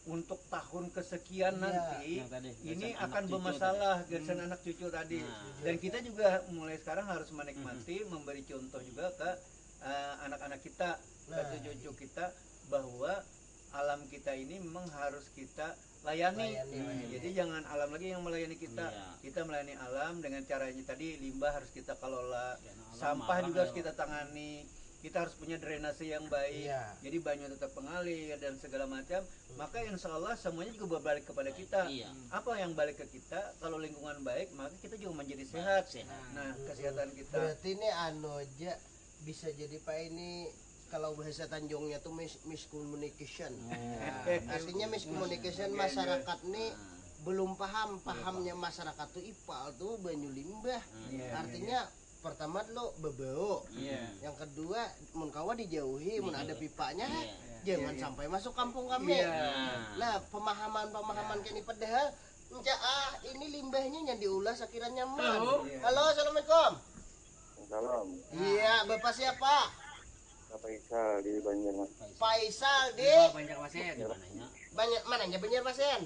untuk tahun kesekian Iya. Nanti Yang tadi, ini gasan anak akan cucu bermasalah tadi. Gasan Hmm. Anak cucu tadi. Nah. Dan kita juga mulai sekarang harus menikmati, memberi contoh juga ke eh, anak-anak kita, Nah. cucu-cucu kita, bahwa alam kita ini memang harus kita layani. Layani, layani. Jadi jangan alam lagi yang melayani kita. Iya. Kita melayani alam dengan caranya tadi, limbah harus kita kelola, Karena alam sampah marah juga harus ya, kita tangani. Kita harus punya drainase yang baik. Iya. Jadi banyu tetap mengalir dan segala macam. Maka insya Allah semuanya juga berbalik kepada kita. Iya. Apa yang balik ke kita? Kalau lingkungan baik, maka kita juga menjadi sehat. Sehat. Nah, kesehatan kita. Berarti ini anu aja, bisa jadi Pak, ini kalau bahasa Tanjungnya tuh mis miscommunication. Nah, Artinya miscommunication, masyarakat nih belum paham, pahamnya masyarakat tuh ipal tuh banyu limbah. Iya, Artinya pertama dulu bebau. Iya. Yang kedua, mun kawa dijauhi, mun ada pipanya, Iya. Jangan sampai masuk kampung kami. Iya. Nah, pemahaman-pemahaman kini padahal enca ah, ini limbahnya yang diulah sakira nyaman. Halo. Halo, assalamualaikum. Salam. Iya, Bapak siapa? Bapak Faisal di Banjarmasin. Faisal di Di Banjarmasin. Banyak mananya Banjarmasin.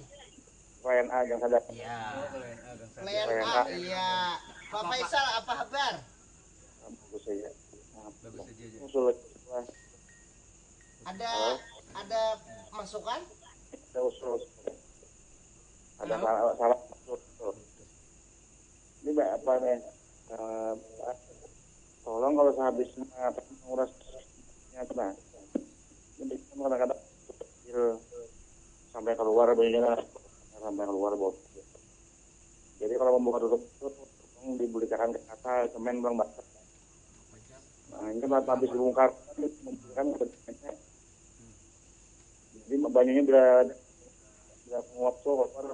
Klien A Gang Sadar. Iya. Oh, klien A Gang Sadar. Klien A, iya. Pak Faisal, apa kabar? Bagus saja. Bagus saja aja. Usul lah. Ada ada masukan? Ada usul. Ada salah, salah usul. Ini Mbak, apa nih? Eh, tolong kalau sehabisnya apa, menguras, nah, ini kan kadang-kadang kecil sampai keluar baunya, sampai keluar bau. Jadi kalau membuka tutup itu, tolong dibelikan kacamata, semen, bang, Mbak. Nah, ini kan habis bongkar, kan sebenarnya. Jadi banyunya bila bila menguap tuh kotor.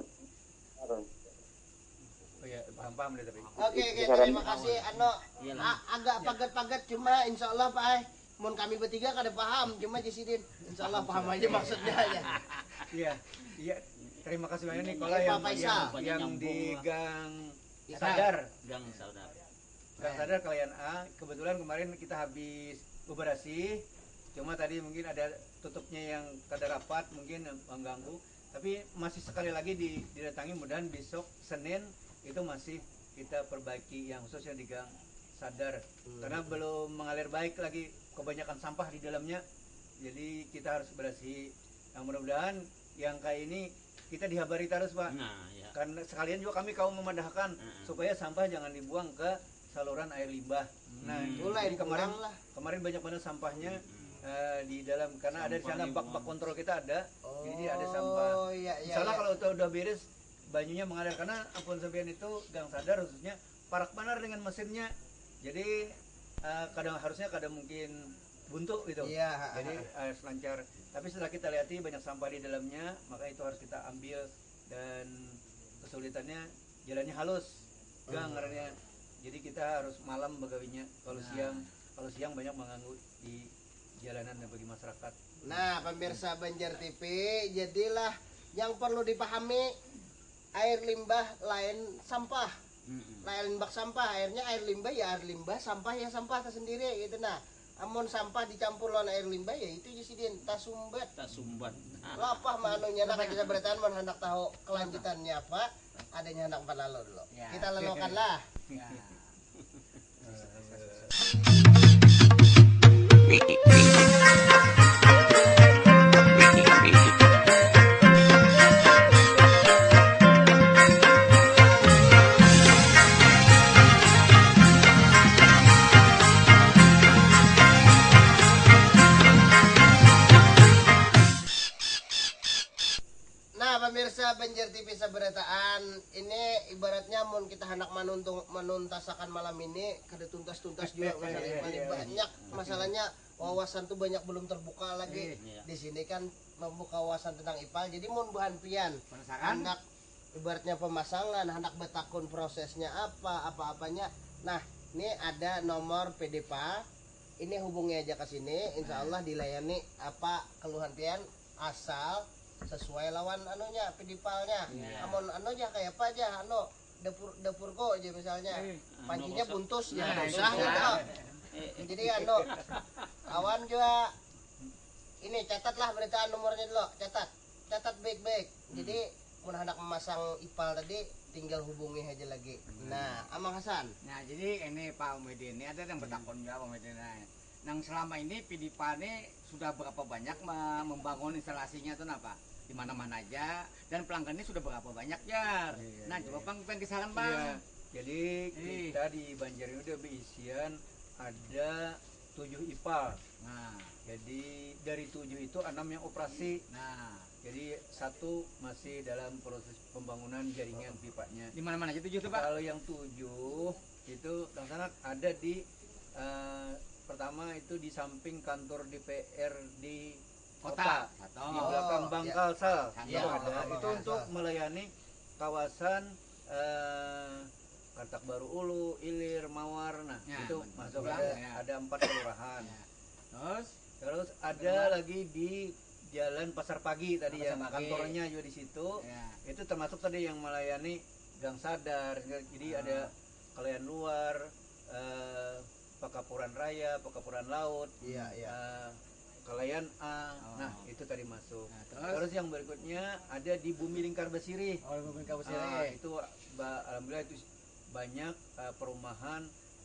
Oh iya, paham paham deh tapi. Oke, oke, terima kasih. Anu, Iya a- agak pagat-pagat, cuma insya Allah, Pak, eh, mun kami bertiga kada paham, cuma Jisidin insya Allah paham aja maksudnya ya. Iya, iya. Terima kasih banyak nih Iya, kalau Pak yang Faisal. yang, Banyak yang nyambung di lah. Gang Isar. Sadar. Gang Sadar. Gang Sadar klien A. Kebetulan kemarin kita habis beberasi. Cuma tadi mungkin ada tutupnya yang kada rapat, mungkin mengganggu. Tapi masih sekali lagi di, didatangi, mudahan besok Senin itu masih kita perbaiki yang khususnya di Gang Sadar. Karena belum mengalir baik lagi, kebanyakan sampah di dalamnya. Jadi kita harus berasi. Yang mudah-mudahan yang kayak ini kita dihabari terus, Pak. Nah, ya. Karena sekalian juga kami kaum memadahkan Mm-mm. supaya sampah jangan dibuang ke saluran air limbah. Nah, Hmm. Mulai jadi kemarin pulang lah. kemarin banyak banget sampahnya Hmm. eh, di dalam, karena ada di sana Sampahnya bak-bak buang. Kontrol kita ada. Jadi ada sampah. Oh, iya, iya. Insya Allah Iya. Kalau udah, udah beres banyunya mengalir, karena ampun sampean itu Gang Sadar khususnya parak banar dengan mesinnya. Jadi eh, kadang harusnya kada mungkin buntu gitu. Iya, ha, Jadi ha. Harus lancar. Tapi setelah kita lihati banyak sampah di dalamnya, maka itu harus kita ambil dan kesulitannya jalannya halus, gang Hmm. ngarannya. Jadi kita harus malam bagawinya. Kalau Nah. siang, kalau siang banyak mengganggu di jalanan dan bagi masyarakat. Nah, pemirsa Banjar T V, jadilah yang perlu dipahami, air limbah lain sampah. Mm-mm. Lain bak sampah, airnya air limbah ya air limbah, sampah ya sampah tersendiri gitu. Nah, amun sampah dicampur lawan air limbah ya itu Jisidin tasumbat. Tasumbat. Lapah manunya nak kita berataan mun hendak tahu kelanjutannya apa, adanya hendak empat lalu dulu. Ya. Kita lalukan lah. Ya. Nah, pemirsa Banjar T V sabarataan, ini ibaratnya mun kita hendak manuntung, manuntasakan malam ini kada tuntas-tuntas juga masalah ini. Banyak masalahnya, wawasan tuh banyak belum terbuka lagi. Iya. Di sini kan membuka wawasan tentang ipal. Jadi mun buhan pian Penasaran? Hendak ibaratnya pemasangan, hendak betakun prosesnya apa, apa-apanya. Nah, ini ada nomor P D P A. Ini hubungi aja ke sini, insya Allah dilayani apa keluhan pian asal sesuai lawan anunya, pedipalnya. Iya. Amun anu aja kayak apa aja, anu dapur dapurku aja misalnya. Eh, Pancinya anu buntus Nah, ya itu susah susah. gitu. Eh, Jadi anu awan juga ini catatlah beritaan nomornya dulu, catat. Catat baik-baik. Jadi mun hendak memasang ipal tadi tinggal hubungi aja lagi. Nah, Amang Hasan. Nah, jadi ini Pak Muhyiddin, ini ada yang bertakon juga Pak Muhyiddin. Nah, nang selama ini P D P A ini sudah berapa banyak me- membangun instalasinya tuh napa? Di mana-mana aja, dan pelanggannya sudah berapa banyak, Jar? Iya, Nah, iya. Coba Bang, Bang kisaran, Iya, Bang. jadi Eh. Kita di Banjar ini udah berisian ada tujuh ipal. Nah, Jadi dari tujuh itu enam yang operasi. nah, Jadi satu masih dalam proses pembangunan jaringan pipanya. Di mana-mana aja tujuh tuh, Pak? Kalau yang tujuh itu, Kang Sanak, ada di eh, pertama itu di samping kantor D P R D Kota. Kota, Atau di belakang Oh, Bank iya. Kalsel. Iya, Itu ada. Bank Itu untuk Kalsel. Melayani kawasan eh, Kartak Baru Ulu, Ilir, Mawar. Nah, Ya, itu betul. masuk Pulang, ada, ya. Ada empat kelurahan. Ya. Terus, Terus ada lagi di Jalan Pasar Pagi tadi, Pasar yang Pagi. Kantornya juga di situ. Ya. Itu termasuk tadi yang melayani Gang Sadar. Jadi Ah. Ada kalian luar, eh, Pakapuran Raya, Pakapuran Laut, Iya, iya. eh, Kalayan A. Oh. Nah, itu tadi masuk. Nah, Terus? terus? Yang berikutnya ada di Bumi Lingkar Basirih. Oh, Bumi Lingkar Ah, Basirih. Itu ba- alhamdulillah itu banyak eh, perumahan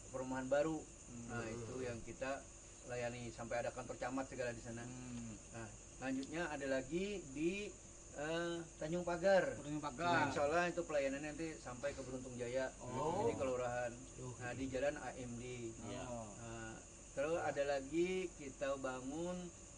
perumahan baru. Nah, itu yang kita layani sampai ada kantor camat segala di sana. Hmm. Nah, selanjutnya ada lagi di eh, Tanjung Pagar. Tanjung Nah, Pagar. insya Allah itu pelayanannya nanti sampai ke Beruntung Jaya. Oh. Ini kelurahan. Duh. Nah, di Jalan A M D. Iya. Oh. Nah, terus ada lagi kita bangun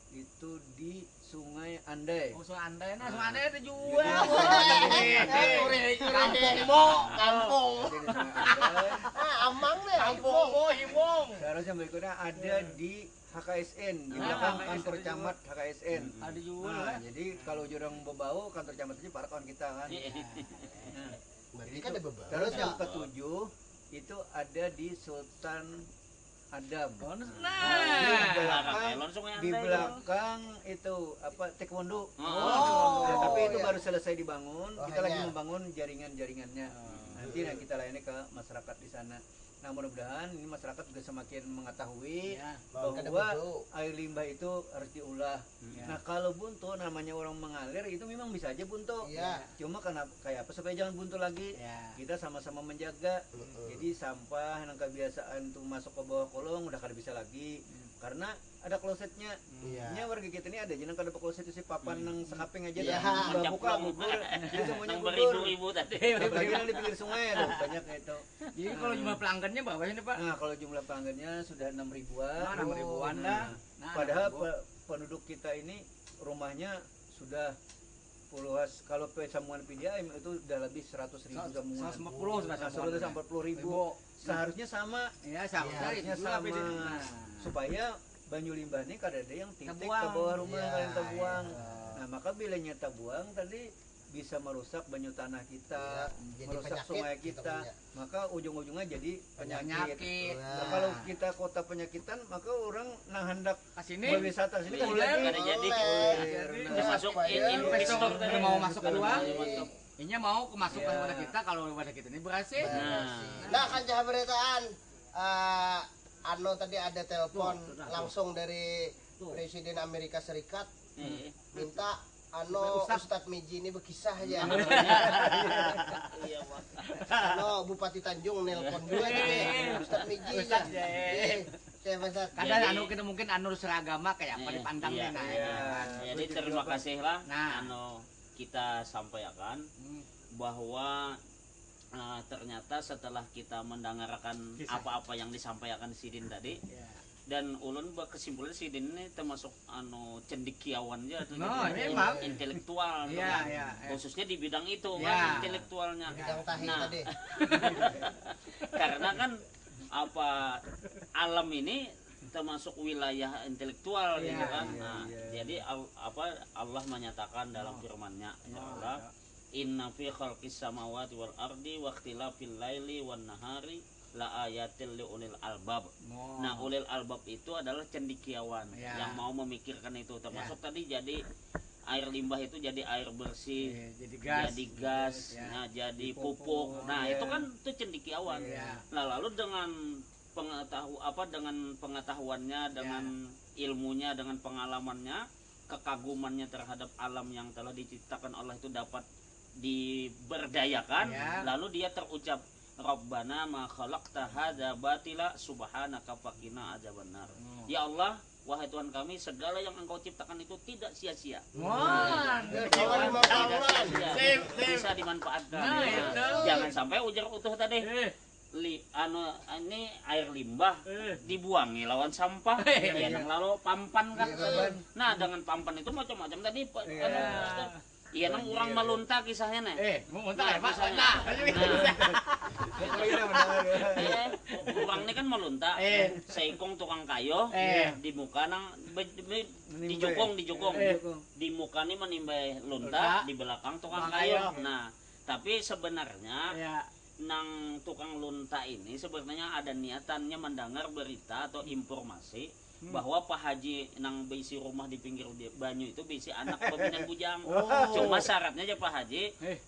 itu di Sungai Andai. Oh, Sungai Andai. Nah, Nah. Sungai Andai ada Jadi, juga. Sungai Andai. Eh, eh, Kampung Mo, kampung. Ada di Sungai Andai. Ah, amang deh. Kampung Mo, Himong. Terus yang berikutnya ada di H K S N, di Ah, belakang H K S N kantor itu camat H K S N. Ada juga. Nah, Lah. Jadi kalau orang bebau kantor camat aja para kawan kita kan. Iya. Nah, Berarti jadi kan ada itu- beberapa. Terus yang ketujuh itu ada di Sultan Adam. Oh, Di nah. belakang, Nah, langsung yang di ada itu. Belakang itu apa, taekwondo. Oh. Ya, tapi itu Iya. Baru selesai dibangun, Oh, kita lagi hanyar. Membangun jaringan-jaringannya. Oh. Nanti yang kita layani ke masyarakat di sana. Nah, mudah-mudahan ini masyarakat juga semakin mengetahui Ya. Bahwa kada bahwa berbau. Air limbah itu harus diolah. Ya. Nah, kalau buntu namanya orang mengalir itu memang bisa aja buntu. Iya. Cuma karena kayak apa supaya jangan buntu lagi? Ya. Kita sama-sama menjaga. Heeh. Jadi sampah yang kebiasaan tuh masuk ke bawah kolong udah kada bisa lagi. Karena ada klosetnya. Iya. Nya warga kita ini ada aja nang kada berkloset itu si papan Hmm. nang sekaping aja Iya. dah. Mbak buka Mencaplung. gugur. Jadi semuanya Nang gugur. Beribu-ribu tadi. Apalagi yang di pinggir sungai tuh banyak itu. Jadi kalau jumlah pelanggannya berapa ini, Pak? Nah, kalau jumlah pelanggannya sudah enam ribuan. Nah, enam ribuan Nah, dah. Nah, padahal enam ribu. pe- penduduk kita ini rumahnya sudah puluhan, kalau pe- sambungan P D A M itu udah lebih seratus ribu sambungan. Seratus empat puluh sudah Nah, sambungan. seratus empat puluh ribu. Ribu. Seharusnya sama. Ya, sama. Seharusnya Itu sama. habis. Nah. Supaya banyu limbah ini kada ada yang titik Terbuang. ke bawah rumah Iya, kalau yang terbuang. iya. Nah, maka bilanya terbuang tadi bisa merusak banyu tanah kita, Iya, jadi merusak penyakit sungai kita kita, punya. Maka ujung-ujungnya jadi penyakit. Penyakit. Iya. Nah, kalau kita kota penyakitan, maka orang nang hendak Ke sini. berwisata sini kan Uler. jadi Kada jadi. uler. Jadi, Nah, Termasuk Apa ya? investor Investor tadi. udah mau masuk Udah keluar. mau masuk. Inya mau ke masuk Iya. kepada kita kalau wadah kita ini berhasil. Nah. Nah, kancah beritaan, eh, anu tadi ada telepon Tuh, sudah, tuh. Langsung dari Tuh. Presiden Amerika Serikat Eh, minta anu Ustaz. Ustadz Miji ini berkisah aja. Iya, Pak. Anu Bupati Tanjung nelpon juga tadi Ustadz Miji. Ustadz, Ya. ya. Eh, siapa Ustadz? Kadang Jadi- anu kita mungkin anu seragama kayak apa Iya, dipandang iya, nih, nah. iya. Jadi terima kasih lah Nah. anu kita sampaikan Hmm. bahwa eh, ternyata setelah kita mendengarkan Kisah. Apa-apa yang disampaikan sidin tadi, Ya. dan ulun berkesimpulan sidin ini termasuk anu cendikiawan aja tuh. Nah, Jadi, memang. Intelektual Iya, kan. Iya, iya. Khususnya di bidang itu Iya. Kan, intelektualnya. Bidang tahi Nah. Tadi. Karena kan apa alam ini termasuk wilayah intelektual gitu Iya, kan. Iya, Nah, iya. Jadi al- apa Allah menyatakan dalam Oh. firman-Nya, ya Oh, Allah, iya. "Inna fi khalqis samawati wal ardi wa ikhtilafil laili wan nahari la ayatil li ulil albab." Oh. Nah, ulil albab itu adalah cendikiawan Ya. yang mau memikirkan itu, termasuk tadi jadi air limbah itu jadi air bersih, Iya, jadi gas. jadi gas, Ya. nah, jadi Pupuk. pupuk. Nah, Iya. Itu kan tuh cendikiawan. Iya. Nah, lalu dengan pengetahu apa dengan pengetahuannya, dengan ilmunya, dengan pengalamannya, kekagumannya terhadap alam yang telah diciptakan Allah itu dapat diberdayakan, Ya. Lalu dia terucap, "Rabbana ma khalaqta hadza batila subhanaka faqina adzabannar." Hmm. Ya Allah, wahai Tuhan kami, segala yang Engkau ciptakan itu tidak sia-sia. Wah, Kawan lima kawan. Tidak sia-sia. Sip, sip. Bisa dimanfaatkan. Nah, itu. Jangan sampai ujar utuh tadi. Eh, Li, anu ini air limbah Eh. dibuangi lawan sampah. Eh. Ya nang lalu pampan kan. Iya, pampan. Nah, dengan pampan itu macam-macam tadi Pak. Iya. Anu, Ustaz. Iya nang orang malunta kisahnya nih. Eh, mau muntah Nah, ya, Pak? kisahnya. Nah, Pokoknya udah benar. Iya, orang ini kan malunta. Eh. Seikung tukang kayu Eh. di muka nang be- be- Menimbai. dijukung dijukung. Eh. Di muka ini menimbai Lunta. lunta, di belakang tukang Tukang kayu. kayu. Nah, tapi sebenarnya Ya. nang tukang lunta ini sebenarnya ada niatannya mendengar berita atau informasi bahwa Pak Haji nang beisi rumah di pinggir di- banyu itu beisi anak baminan bujang. Cuma syaratnya aja Pak Haji,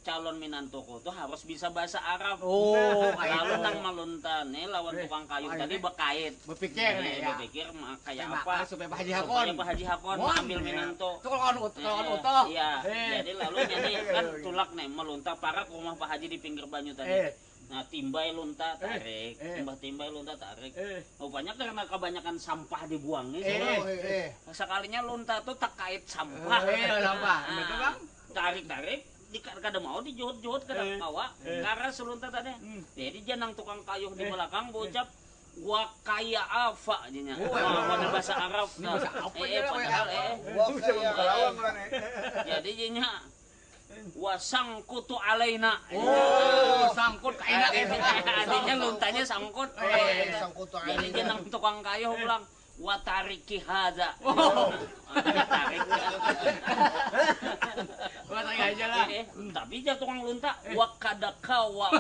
calon minantuku tuh harus bisa bahasa Arab. Oh, Lalu nang malunta nih lawan tukang kayu tadi bekait. Berpikir nih ya. Berpikir ma- kayak Kayak apa apa supaya Pak Haji supaya Hakon. Pak Haji Hakon Mon, ambil ya. minantu. Itu kalau anu utuh, kalau anu Eh, utuh. Iya. Eh. Jadi lalu jadi kan tulak nih melunta parak rumah Pak Haji di pinggir banyu tadi. Eh. Nah, timbai lunta tarik, eh. Mbah timbai lunta tarik. Eh. Rupanya karena kebanyakan sampah dibuangnya sih. Eh. Oh, eh, eh. Sekalinya lunta tuh terkait sampah. Eh, sampah. Ah, Betul, Bang? Tarik-tarik di kada mau dijuhut-juhut kada Eh. Kawa. Eh. Karas lunta tadi. Hmm. Jadi janang tukang kayuh di Eh. belakang bocap wa kaya apa jadinya. Wah, ada bahasa Arab. Ini bahasa apa Eh, ya, eh, Bang? Padahal eh. Wah, kayak Kalawang lah nih. Jadi jadinya wa sangkutu alaina. Oh, sangkut kaina eh. Artinya luntanya sangkut. Eh. Sangkutu Jadi alaina. Janang tukang kayuh pulang wa tariki hadza. Oh. Tarik. Wah, tanya aja lah. Eh, eh, tapi jatuh tukang lunta wa kada kawa.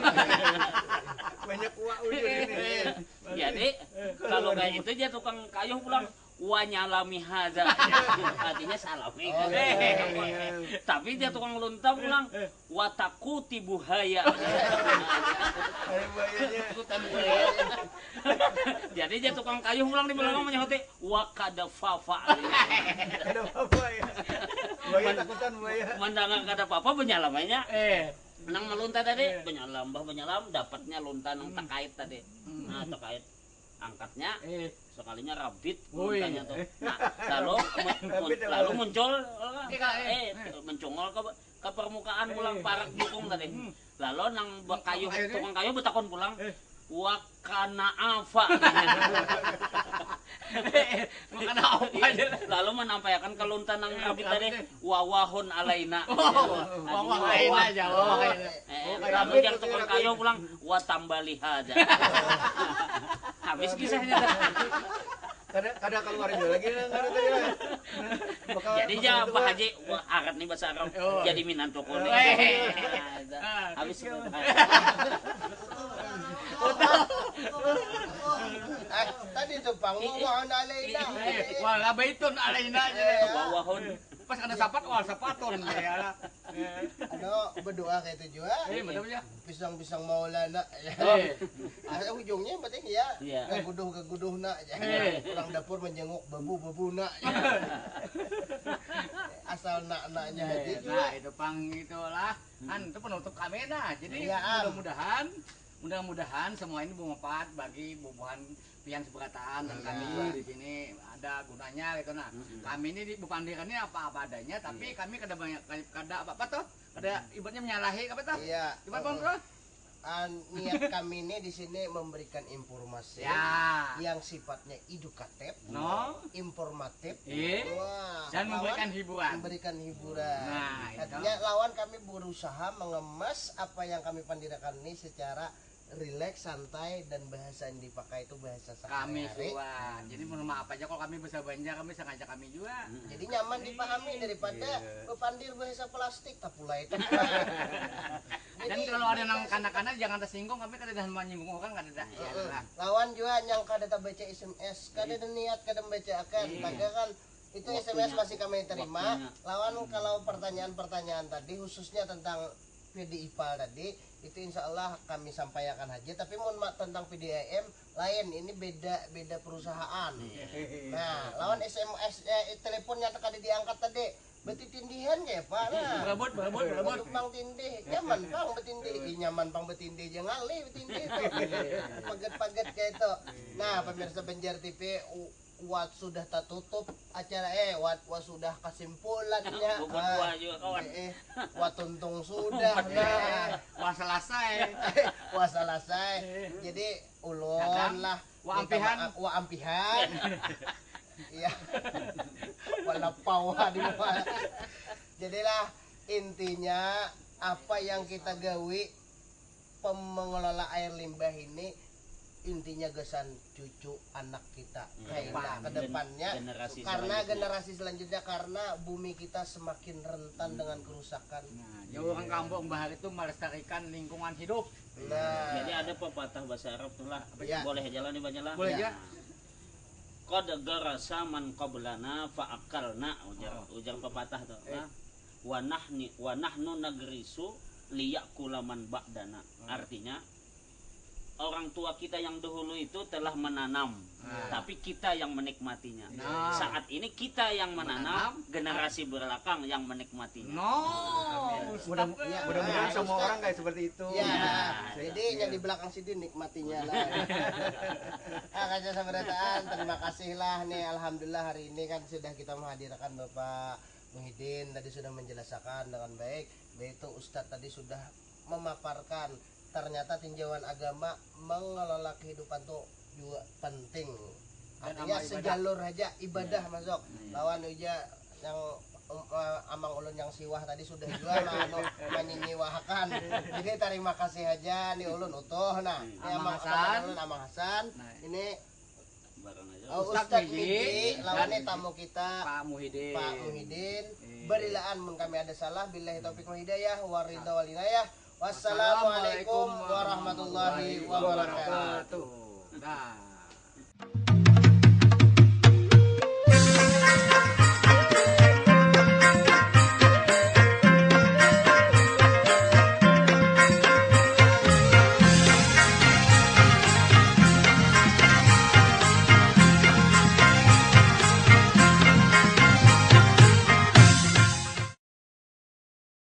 Banyak uak ujung ini. Jadi kalau kayak itu jatuh tukang kayuh pulang wa nyalami hadza. Artinya salami. Oh, Tapi jatuh tukang lunta pulang wa takuti buhaya. Ayo buayanya. Jadi jatuh tukang kayuh pulang di belakang menyahuti wa kada fafa. Ada apa ya? Buaya takutan buaya. Mendengar kada apa-apa benyalamanya. Eh. Nang melunta tadi benyalam bah benyalam dapatnya lunta nang terkait tadi. Nah, terkait angkatnya Eh. Sekalinya rabit Woi. Tanya tuh. Nah, lalu mun- mun- Rabit apa? Lalu muncul Ika, eh. Eh, mencongol ke ke permukaan pulang Eh. Parak jukung tadi. Lalu nang bakayu Akhirnya? Tukang kayu betakon pulang. Eh. Wakana apa? Makan apa aja? Lalu menampaikan ke lunta nang Eh, rabit rabit tadi teh. Wawahun alaina. Wawahun aja, wawahun. Eh, Oh, lalu rabit jar tuh, tukang rabit. Kayu pulang watambaliha aja. Habis kisahnya dah. Kada kada keluar juga lagi nang ngaran tadi lah. Bakal Jadi bakal ja itu Pak lah. Haji, wah, arat nih bahasa Arab. Oh. Jadi minantuku nih. Eh. Nah, habis itu. Eh, tadi tuh pang wawahun alaina. Eh, wala baitun alaina aja. Wawahun. Pas kena sapat, wal sapatun ya. Anu berdoa kayak itu juga. Eh, betul ya. Pisang-pisang Maulana. Eh. Ah, ujungnya yang penting ya. Iya. Gaguduh-gaguduh nak aja. Eh. Orang dapur menjenguk babu-babu nak. Asal nak-naknya aja juga. Nah, itu pang itulah. Kan itu penutup kami nah. Jadi Iya, Am. Mudah-mudahan mudah-mudahan semua ini bermanfaat bagi bubuhan pian seberataan dan kami juga di sini ada gunanya gitu nah. Kami ini di Bupandir ini apa-apa adanya tapi kami kada banyak kada apa-apa tuh. Kada ibaratnya menyalahi apa tuh? Iya. Ibarat bang tuh. Ah, niat kami ini di sini memberikan informasi Ya. yang sifatnya edukatif, No. informatif, Eh. wah, Dan lawan memberikan hiburan. Memberikan hiburan. Nah, itu. Artinya lawan kami berusaha mengemas apa yang kami pandirakan ini secara rileks, santai, dan bahasa yang dipakai itu bahasa Kami sehari-hari. suan. Jadi mohon maaf aja kalau kami bahasa Banjar, kami sengaja kami juga. Jadi nyaman dipahami daripada bepandir bahasa plastik tak pula itu. Dan kalau ada nang kanak-kanak jangan tersinggung, kami kada dah menyinggung orang kada dah. Ya, lah. Lawan juga yang kada terbaca S M S, kada ada niat kada membaca akan, taga kan itu S M S masih kami terima. Waktunya. Lawan kalau pertanyaan-pertanyaan tadi khususnya tentang P D I pal tadi itu insya Allah kami sampaikan aja. Tapi mun ma- tentang P D I M lain, ini beda beda perusahaan. Nah, lawan S M S eh, teleponnya kada diangkat tadi. Betitindihan kayak apa nah. Berebut, berebut, berebut. Untuk pang tindih, nyaman pang betindih, ih nyaman pang betindih, jangan lih betindih tuh. Paget-paget kayak itu. Nah, pemirsa Banjar T V, u- wat sudah tertutup acara eh wat wat sudah kesimpulannya. Bubut buah juga, kawan. Eh, eh, wat tuntung sudah. Umpetnya wah selesai. Wah selesai. Jadi ulun Kadang, lah wah minta ampihan. Maaf, wah ampihan. Iya. Wala pawa di bawah. Jadilah intinya apa yang kita gawi pengelola air limbah ini intinya gasan cucu anak kita kayak Depan. Ke depannya Generasi karena selanjutnya. Generasi selanjutnya karena bumi kita semakin rentan dengan kerusakan. Nah, jauh orang kampung bahari itu melestarikan lingkungan hidup. Nah, Jadi ada pepatah bahasa Arab tuh lah. Ya. Boleh aja lah nih baca lah. Boleh aja. Qad gharasa man qablana fa akalna, ujar, ujar pepatah tu. Nah, wa nahni, wa nahnu nagrisu liyakula man ba'dana. Artinya, orang tua kita yang dahulu itu telah menanam, tapi kita yang menikmatinya. Saat ini kita yang menanam, generasi belakang yang menikmatinya. No. Mudah-mudahan semua orang kayak seperti itu. Ya, jadi yang di belakang sini nikmatinya lah. Ah, kaca sabarataan, terima kasih lah nih, alhamdulillah hari ini kan sudah kita menghadirkan Bapak Muhyiddin, tadi sudah menjelaskan dengan baik. Begitu Ustadz tadi sudah memaparkan, ternyata tinjauan agama mengelola kehidupan tuh juga penting. Artinya sejalur aja ibadah masuk. Lawan uja yang um, eh, amang ulun yang siwah tadi sudah juga manu menyinyiwahakan. Jadi terima kasih aja nih ulun utuh nah. Ini Amang amang Hasan. Ulun Amang Hasan. Nah. Ini Barang aja. oh, Ustadz Ustadz Miji Miji lawan dan nih tamu kita Pak Muhyiddin. Pak Muhyiddin. Iya. Berilaan mun kami ada salah, billahi taufiq wal hidayah, waridha wal inayah. Wassalamualaikum warahmatullahi wabarakatuh. Nah.